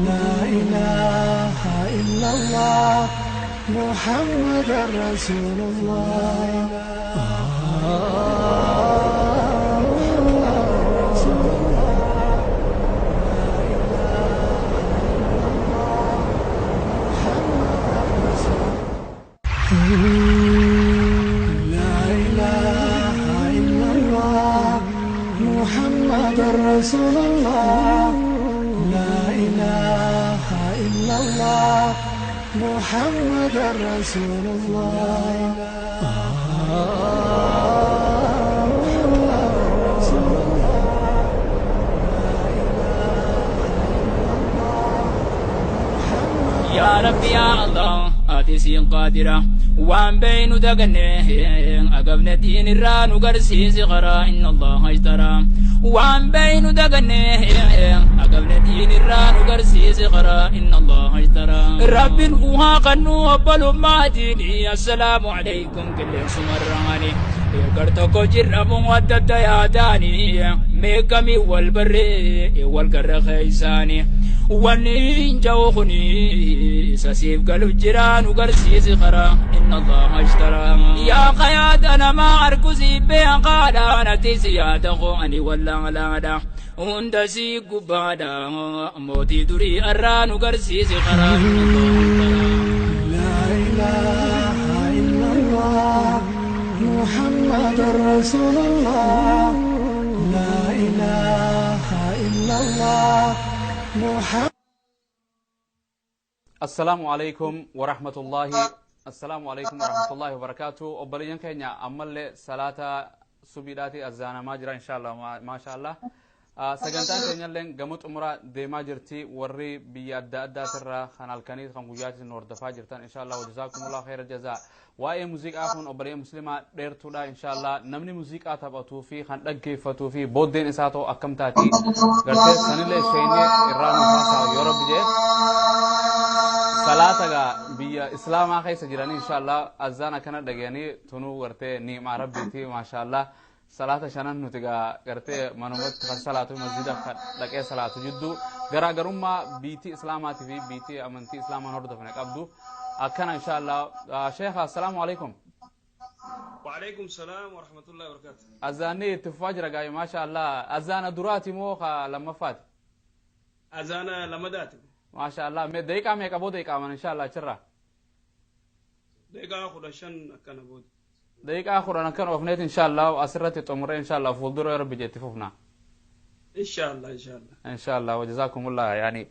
لا إله إلا الله محمد رسول الله. رسول الله. لا إله إلا الله محمد رسول الله. لا إله إلا الله محمد رسول الله. رسول الله. يا ربي يا الله آتي قادرة وان بين دقنه أقبنا دين الران وقرسي غرا إن الله اشترى وان بين دقنه أقبنا دين الران وقرسي غرا إن الله اشترى رب وها قنو أبلو ما ديني. السلام عليكم كل سمراني gartokko jirramu adda adda yaadaani meeqami wal barree wal garra keeysaani wanni hin ja'u kuni isa siif galuuf jira nu garsiisi karaa inna allaha ashtaraa yaa qayaada namaa arkusii beekaadha natis yaa ta'u ani wallaalaadha hunda sii gubbaadha mootii durii arraa nu garsiisi karaa inna allaha ashtaraa. لا إله إلا الله محمد رسول الله. لا إله إلا الله محمد السلام عليكم ورحمة الله، السلام عليكم ورحمة الله وبركاته. Obboleeyyan keenya ammallee salaata Subiidhaati azzaanamaa jira inshallah, maashaallah. Sagantaan keenyallee gama xumuraa deemaa jirti. Warri biyya adda addaatirraa kan halkanii kan guyyaatis nu hordofaa jirtan, inshallah, wajazaakumullah khayra jazaa. Waa'ee muuziqaa kun, obbolee muslimaa, dheertuudha. Inshallah, namni muuziqaa taphatuu fi kan dhaggeeffatuu fi booddeen isaa ta'u akkam taati gartee sanillee sheenee irraa nu haasa'a yoo Rabbi jee. Salaata gaa biyya islaamaa keessa jiranii, inshallah, azaan akkana dhagayanii tunuu gartee ni'maa Rabbiiti, maashaallah. Salaata shanan nuti gaa gartee manumatti kan salaatu, masjida kan dhaqee salaatu jidduu garaagarummaa biitii islaamaatii fi biitii amantii islaamaan hordofne qabdu akkana, inshallah. Sheekha, assalaamu alaikum. وعليكم السلام ورحمة الله وبركاته. Azaanni itti fufaa jira gaa'e, maashaallah. Azaana duraati moo ka lammaffaati? Azaana lamadaati. Maashaallah. Mee daqiiqaa meeqa booda iqaaman, inshallah, achirraa? Daqiiqaa 15 akkana booda. Daqiiqaa 10 akkan oofneet, inshallah, asirratti xumuree, inshallah, fuuldura yoo Rabbi jetti fufna. إن شاء الله، إن شاء الله. Inshallah, wajazakumullah. Yani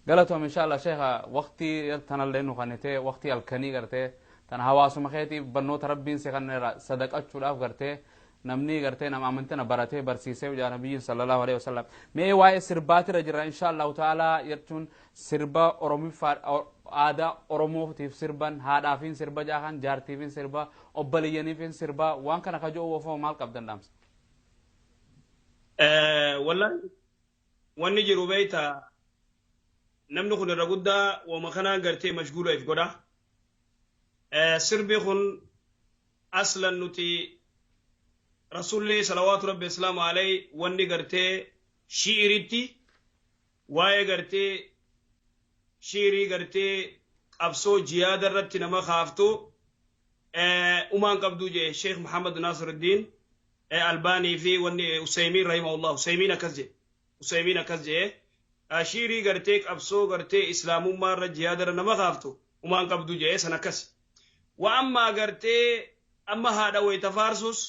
galatoom, inshallah, sheekha. Waqtii tanallee nu kannite, waqtii halkanii gartee tan hawaasuma keetii barnoota Rabbiin si kanneera sadaqachuudhaaf gartee namni gartee nama amantina baratee barsiisee jaa nabiyyiin sallallahu alaihi wasallam. Mee waa'ee sirbaatirra jira, inshallahu ta'ala, jechuun sirba Oromiffaa aadaa Oromootiif sirban, haadhaafiin sirba jaahan, jaartiifiin sirba, obboleeyyaniifiin sirba, waan kana kajoo ofoo maal qabdan dhaamsa? Wallahi, wanni jiru beeyta, namni kun irra guddaa wama kanaan gartee mashguula if godha. Sirbi kun aslan nuti Rasulli salawaatu Rabbi islaamu alayhi wanni gartee shi'iritti waa'ee gartee shi'irii gartee qabsoo jiyaada irratti nama kaaftu umaan qabduu jee Sheekh Muhammad Nasiruddin Albaanii fi wanni Usaymiin rahimahullah. Usaymiin akkas jee, Usaymiin akkas jee: shiirii gartee qabsoo gartee islaamummaa irra jihaada irra nama kaaftu umaan qabdu jee san akkas. Wa ammaa gartee amma haadha wayta faarsus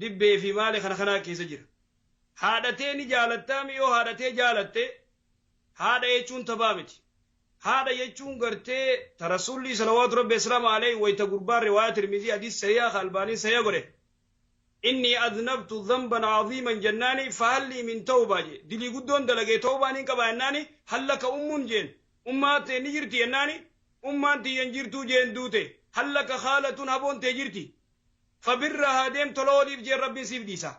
dibbee fi maali kana kanaa keessa jira. Haadhatee ni jaalattaa mi? Yoo haadhatee jaalatte, haadha jechuun taphaa miti. Haadha jechuun gartee ta Rasuulli salawaatu Rabbi islaamu alayhi wayta gurbaan, riwaaya Tirmizii, hadiis sahiha ka Albaaniin sahiha godhe, "Inni adnabtu dhanban caziiman" jennaani, "Fahal lii min tawbaa?" je. "Dilii guddoon dalagee, tawbaan hin qaba?" jennaani, "Hal laka ummun?" jeen. "Ummaa tee ni jirti?" jennaani, "Ummaan tiyyan jirtuu" jeen, duute. "Hal laka khaalatun?" "Haboon tee jirti?" "Fabirrahaa, deem, tola ooliif" jeen. Rabbiin siif dhiisa.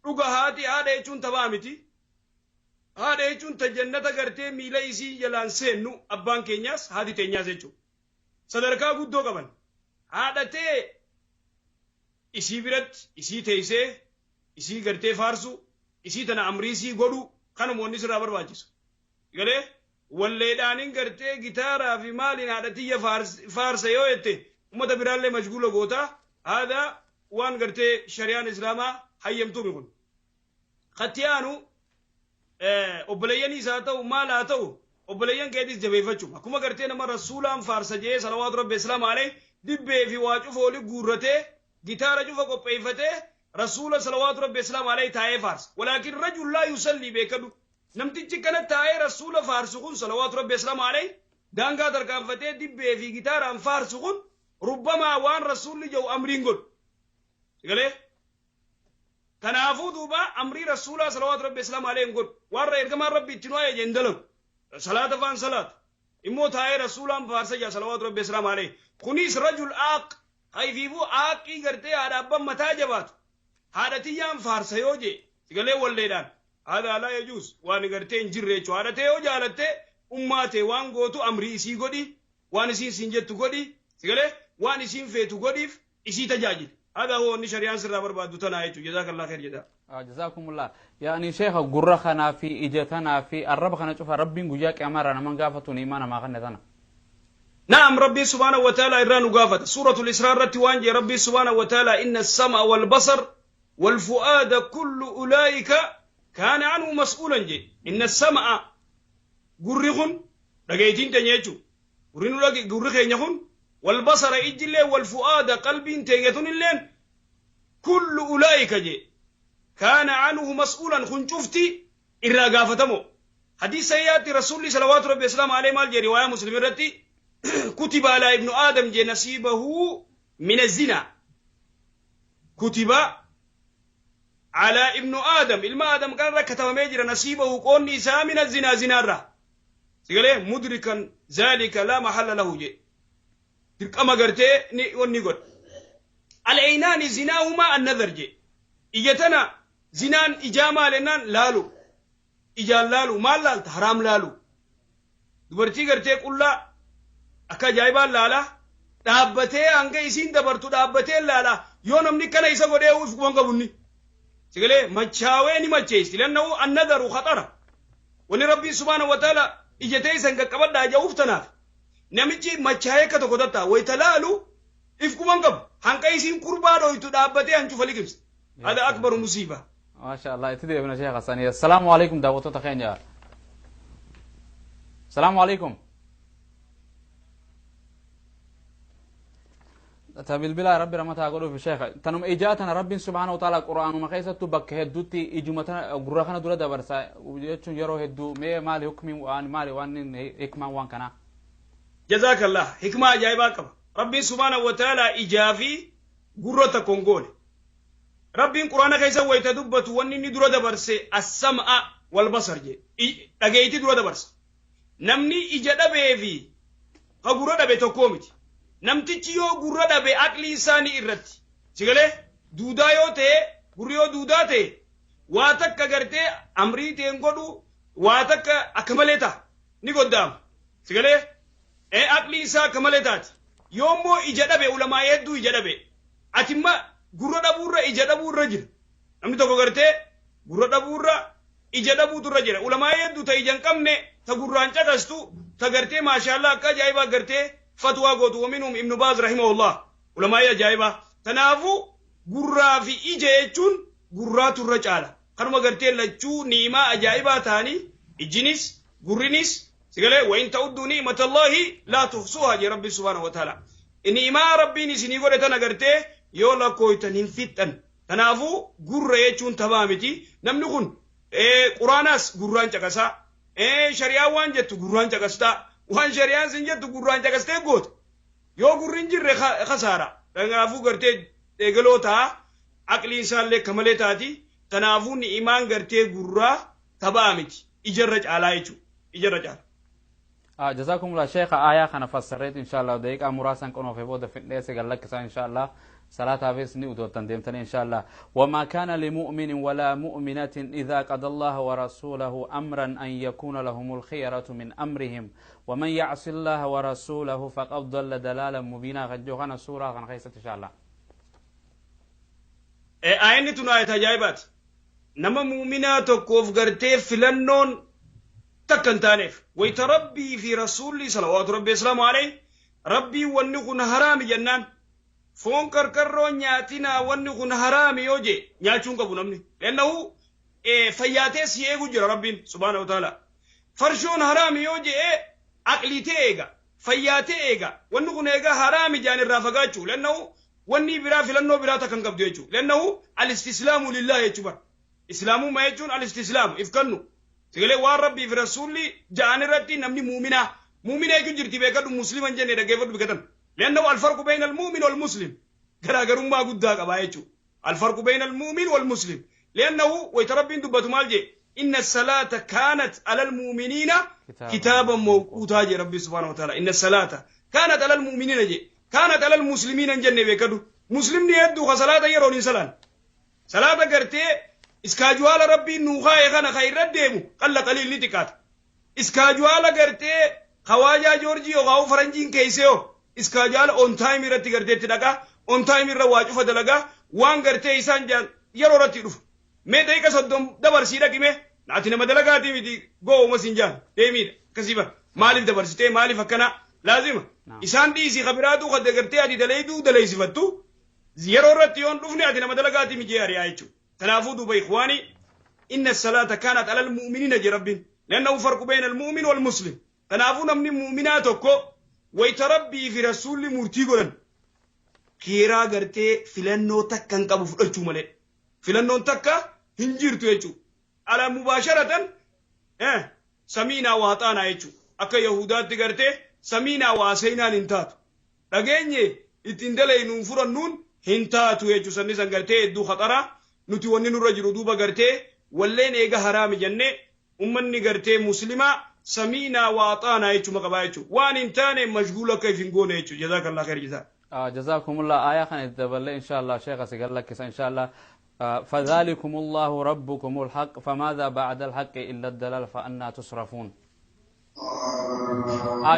Dhuga, haati haadha jechuun taphaa miti. Haadha jechuun ta jannata gartee miila isii jalaan seennu, abbaan keenyaas haati teenyaas jechuudha. Sadarkaa guddoo qaban. Haadhatee isii biratti isii teessee isii gartee faarsu, isii tana amriisii godhu, kanuma wanni sirraa barbaachisu. Galee walleedhaanin gartee gitaaraa fi maaliin haadha tiyya faarsa yoo jette, ummata biraallee mashguula goota. Haadha waan gartee shari'aan islaamaa hayyamtuumi kun. Katti aanu obboleeyyaniis haa ta'u, maal haa ta'u, obboleeyyan keetis jabeeffachuu. Akkuma gartee nama Rasuulaan faarsa jee salawaatu Rabbi islaama alayhi dibbee fi waa cufa oli guurratee gitaara cufa qopheeffatee Rasuula salawaatu Rabbi islaama alayhi taa'ee faarsa. Walaakin rajul laa yusallii, beekadhu. Namtichi kana taa'ee Rasuula faarsu kun, salawaatu Rabbi islaama alayhi, daangaa tarkaanfatee dibbee fi gitaaraan faarsu kun, rubbamaa waan Rasuulli jedhu amriin godhu. Galee? Kanaafuu duuba amrii Rasuulaa salawaatu Rabbi islaama alayhi hin godhu. Waan ergamaan Rabbi itti nu ajaje hin dalagu. Salaata faan salaatu. Immoo taa'ee Rasuulaan faarsa jaa salawaatu Rabbi islaama alayhi. Kunis rajul aaq. Hayfiifuu aaqii gartee haadha abbaan mataa jabaatu. Haadha tiyyaan faarsa yoo jee. Sigalee walleedhaan. Haadha laa yajuus waan gartee hin jirre jechuudha. Haadha ta'e yoo jaalatte, ummaa ta'e waan gootu amrii isii godhi. Waan isiin siin jettu godhi. Sigalee waan isiin feetu godhiif, isii tajaajili. Haadha hoo wanni shari'aan sirraa barbaaddu tanaa jechuudha. Jazaakallah khair jedha. Jazaakumullah. Yaani sheekha, gurra kanaa fi ija tanaa fi arraba kana cufa Rabbiin guyyaa qiyaamaa irraa naman gaafatu ni'imaa namaa kanne tana. نعم، ربي سبحانه وتعالى إران قافت. سورة الإسراء رتي وانجي ربي سبحانه وتعالى: إن السمع والبصر والفؤاد كل أولئك كان عنه مسؤولا جي. إن السمع gurri kun dhageetiin teenya jechuun gurri nu gurri keenya kun, والبصر ijjillee, والفؤاد qalbiin teenya illeen, كل أولئك je كان عنه مسؤولا, kun cufti irraa gaafatamo. Hadiis sayyaatti Rasuulli salawaatu Rabbi islaam alayhi maal jee? Riwaayaa Muslim irratti: كتب على ابن آدم je نصيبه من الزنا. Kutiba على ابن آدم ilma Aadam kanarra katabamee jira نصيبه qoonni isaa من الزنا zinaarra. Sigalee مدركا ذلك لا محل له je. Dirqama gartee ni wanni godha. العينان زناهما النظر je. Ija tana zinaan ijaa maal jennaan laalu. Ijaan laalu maal laalta haraam laalu. Dubartii gartee qullaa akka ajaa'ibaan laala. Dhaabbatee hanga isiin dabartu dhaabbatee laala. Yoo namni kana isa godhee uf quban qabunni. Sigalee machaawee ni macheessi. لأنه النظر خطرة. Wanni Rabbiin سبحانه وتعالى ijatee isan qaqqabadhaa ja'uuf tanaaf. Namichi machaa'ee akka tokko tatta wayita laalu if quban qabu. Hanqa isiin kurbaa dhoytu dhaabbatee hancufa liqimsa. هذا أكبر مصيبة. ما شاء الله itti deebina Sheekh Hassani. السلام عليكم daawwattoota keenya. السلام عليكم. Ta bilbilaa rabbi ramataa godhuuf sheekha tanuma ijaa tana rabbiin سبحانه وتعالى qura'aanuma keessattuu bakka hedduutti ijuma tana gurra kana dura dabarsa jechuun yeroo hedduu mee maali hukmiin waan maali waan hikmaan waan kanaa? جزاك الله hikmaa ajaa'ibaa qaba. Rabbiin سبحانه وتعالى ijaa fi gurra tokko hin goone. Rabbiin quraana keessa wayita dubbatu wanni inni dura dabarse السمع والبصر je dhageeyti dura dabarsa. Namni ija dhabee fi ka gurra dhabe tokkoo miti. Namtichi yoo gurra dhabe aqlii isaanii irratti. Sigalee duudaa yoo ta'e gurri yoo duudaa ta'e waa takka gartee amrii ta'een godhu waa takka akka malee ta'a ni goddaama. Sigalee aqlii isaa akka malee taati. Yoo immoo ija dhabe ulamaa hedduu ija dhabe atimma gurra dhabuurra ija dhabuurra jira. Namni tokko gartee gurra dhabuurra ija dhabuutu irra jira. Ulamaa hedduu ta ija hin qabne ta gurraan caqastu ta gartee maashaallah akka ajaa'ibaa gartee fatwaa gootu ومنهم ibnu Baaz رحمه الله. Ulamaa ajaa'ibaa. Kanaafuu gurraa fi ija jechuun gurraatu irra caala. Kanuma gartee lachuu ni'imaa ajaa'ibaa ta'anii ijinis gurrinis sigalee وإن تعدوا نعمة الله لا تحصوها jee Rabbi سبحانه وتعالى. Ni'imaa Rabbiin isinii godhe tana gartee yoo lakkooytan hin fixxan. Kanaafuu gurra jechuun taphaa miti. Namni kun quraanaas gurraan caqasaa. Shari'aan waan jettu gurraan caqastaa. Waan shari'aan sin jettu gurraan caqastee goota. Yoo gurri hin jirre kasaara. Kanaafuu gartee eegaloo ta'a. Aqliin isaallee akka malee taati. Kanaafuu ni'imaan gartee gurraa taphaa miti. Ijarra caalaa jechuudha. Ijarra caala. جزاكم الله شيخ آية خنا فسرت إن شاء الله دقيقة مراسا كونوا في بود في الناس قال لك إن شاء الله صلاة فيس ني تندمتني إن شاء الله. وما كان لمؤمن ولا مؤمنة إذا قضى الله ورسوله أمرا أن يكون لهم الخيرة من أمرهم ومن يعص الله ورسوله فقد ضل ضلالا مبينا. غجوغنا سورة غن خيسة إن شاء الله. Aayinni tun aayata ajaa'ibaati. Nama muuminaa tokkoof gartee filannoon takka hin taaneef wayita Rabbii fi Rasuulli صلوات ربي وسلامه عليه Rabbii wanni kun haraami jennaan foon karkarroo nyaatinaa wanni kun haraami yoo jee nyaachuun qabu namni. لأنه fayyaatee si eegu jira Rabbiin سبحانه وتعالى. Farshoon haraami yoo jee aqliitee eega fayyaatee eega wanni kun eega haraami jaan irraa fagaachuu لأنه wanni biraa filannoo biraa takka hin qabdu jechuudha. لأنه الاستسلام لله jechuu bara. Islaamummaa jechuun الاستسلام if kennu. Sigalee waan Rabbii fi Rasuulli ja'an irratti namni muuminaa muumina jechuun jirti beekadhu muslima hin jenne dhaggeeffadhu beekatan. لأنه الفرق بين المؤمن والمسلم garaagarummaa guddaa qabaa jechuudha. الفرق بين المؤمن والمسلم لأنه wayita Rabbiin dubbatu maal jee إن الصلاة كانت على المؤمنين كتابا موقوتا jee Rabbi سبحانه وتعالى. إن الصلاة كانت على المؤمنين jee كانت على المسلمين hin jenne beekadhu. Muslimni hedduu ka salaata yeroon hin salaan. Salaata gartee schedule Rabbiin nuu kaa'e kana ka irra deemu قل قليل ni xiqqaata. Schedule gartee kawaajaa Joorjii yookaan faranjiin keessee hoo schedule on time irratti gartee itti dhaqaa on time irra waa cufa dalagaa waan gartee isaan jaan yeroo irratti dhufu. Mee daqiiqa 30 dabarsii dhaqime ati nama dalagaatii miti go'uma siin jaan deemiidha akkasii bara maaliif dabarsitee maaliif akkana laazima isaan dhiisii kabiraatu kan gartee ati dalayduu dalaysifattu yeroo irratti yoon dhufne ati nama dalagaatii miti ari'aa jechuudha. Kanaafuu duuba إخواني إن الصلاة كانت على المؤمنين jee Rabbiin لأنه فرق بين المؤمن والمسلم. Kanaafuu namni muuminaa tokko wayita Rabbii fi Rasuulli murtii godhan kiiraa gartee filannoo takka hin qabu fudhachuu malee filannoon takka hin jirtu jechuudha. على مباشرة سمعنا وأطعنا jechuudha. Akka Yahudaatti gartee سمعنا وعصينا hin taatu. Dhageenye ittiin dalaynuun furannuun Hin taatu jechuu. Sanni san gartee hedduu khaxara. Nuti wanni nurra jiru duuba gartee walleen eega haraami jenne, ummanni gartee muslimaa samiinaa wa axaanaa jechuma qabaa jechuu, waan hin taane mashguula akka if hin goone jechuu. Jazaakallah khayr jazaa. Jazakumullah. Aayaa kana itti daballee, inshallah, sheekha si gallakkisa, inshallah. فذلكم الله ربكم الحق فماذا بعد الحق إلا الضلال فأنى تصرفون.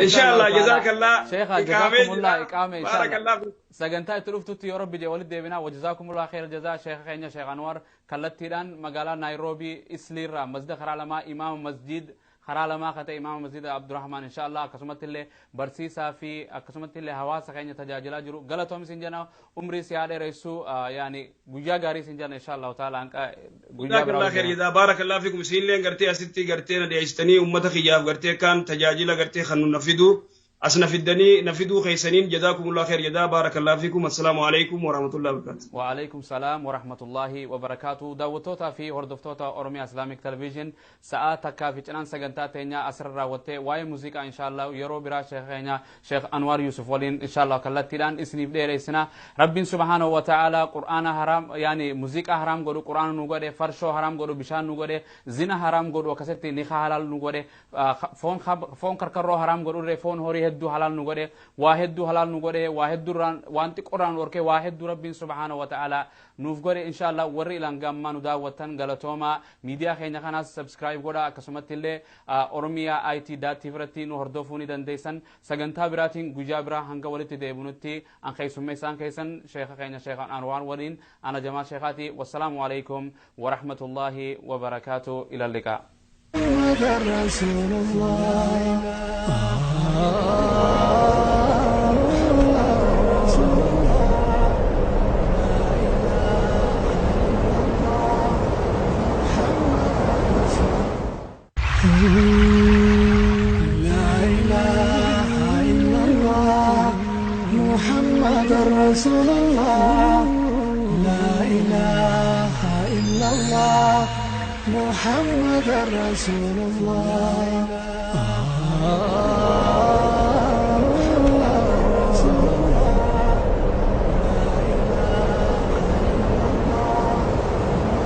إن شاء الله، جزاك الله. شيخ، جزاكم الله. إقامة إن شاء بارك الله. الله. Sagantaa itti dhuftutti yoo Rabbi jee walitti deebinaa. وجزاكم الله خير الجزاء. Sheekha keenya Sheekh Anwar kallattiidhaan magaalaa Naayiroobii Isliirraa, masjida karaa lamaa, imaama masjid karaa lamaa ka ta'e, imaama masjida Abdurrahman, insha Allah, akkasumatti illee barsiisaa fi akkasumatti illee hawaasa keenya tajaajilaa jiru, galatoom isin jenna. Umrii si haa dheeressu. Yaani guyyaa gaarii isin jenna, insha Allah taala, hanqa guyyaa جزاك الله خير جزاء، بارك الله فيكم. Isinilleen gartee asitti gartee na dhiyeessitanii ummata kiyyaaf gartee kaan tajaajila gartee kan nu nafidu as na fiddanii na fiduu keessaniin جزاكم الله خير جزاء، بارك الله فيكم. السلام عليكم ورحمة الله وبركاته. وعليكم السلام ورحمة الله وبركاته. Daawwattoota fi hordoftoota Oromiyaa Islamic Television, sa'aa takkaa fi cinaan sagantaa teenyaa asirra raawwattee. Waa'ee muuziqaa inshallah yeroo biraa sheekh keenya Sheekh Anwaar Yusuf waliin inshallah kallattiidhaan isiniif dheereessina. Rabbiin سبحانه وتعالى qur'aana haraam, yaani muuziqaa haraam godhu qur'aana nu godhe, farshoo haraam godhu bishaan nu godhe, zina haraam godhu akkasitti nika halaal nu godhe, foon karkarroo haraam godhu, foon horii hedduu halaal nu godhe, waa hedduu halaal nu godhe, waa hedduu waan xiqqoodhaan nu dhorke, waa hedduu Rabbiin سبحانه وتعالى nuuf godhe. Inshallah, warri ilaan gammaa nu daawwattan galatoomaa. Miidiyaa keenya kanaas subscribe godha. Akkasumatti illee Oromiyaa IT daattii biratti nu hordofuu ni dandeessan. Sagantaa biraatiin guyyaa biraa hanga walitti deebinutti, an keessummeessaan keessan sheeka keenya Sheekh Anwar waliin ana Jamaa Sheekaati. والسلام عليكم ورحمة الله وبركاته. إلى اللقاء. محمد رسول الله. رسول الله. لا إله إلا الله محمد رسول. لا إله إلا الله محمد رسول الله. لا إله إلا الله محمد رسول الله. رسول الله. لا إله إلا الله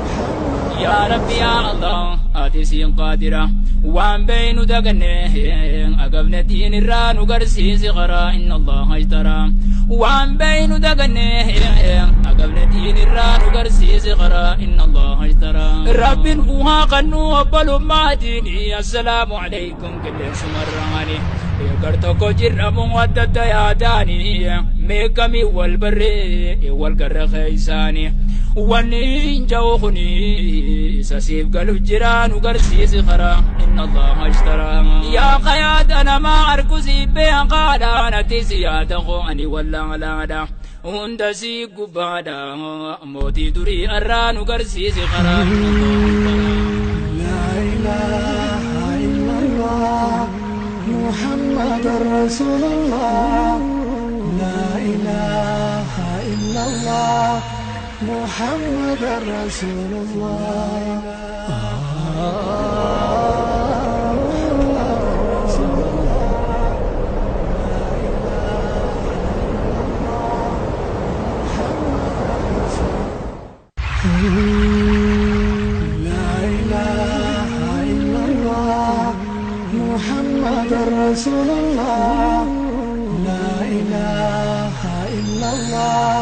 محمد. يا ربي يا الله، ati siin qaadira. Waan beeynu daganne agabne diin irraa nu garsiisi qaraa. إن الله اشترى. Waan beeynu daganne agabne diin irraa nu garsiisi qaraa. إن الله اشترى. Rabbin uhaa qannu obbolummaa diini. السلام عليكم qilleensumarraani gar tokko jirramu adda adda yaadaani meeqamii wal barree wal garra keeysaani. Wanni hin ja'u kuni isa siif galu jira nu garsiisi karaa. إن الله اشترى. Yaa qayaada namaa arku sibbee haqaadha natti si yaada ani wallaalaadha hunda si gubbaadha mootii durii arraa nu garsiisi karaa. إن الله اشترى. لا إله إلا الله محمد رسول الله. لا إله إلا الله محمد رسول الله. رسول الله. لا إله إلا الله محمد رسول. لا إله إلا الله محمد رسول الله. لا إله إلا الله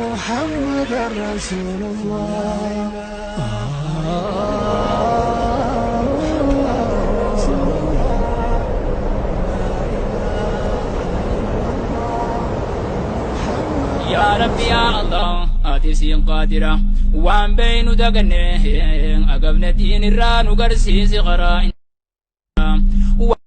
محمد رسول الله. رسول الله. لا إله إلا الله محمد. يا ربي يا الله، ati siin qaadira. Waan beeynu daganne agabne diin irraa nu garsiisi karaa.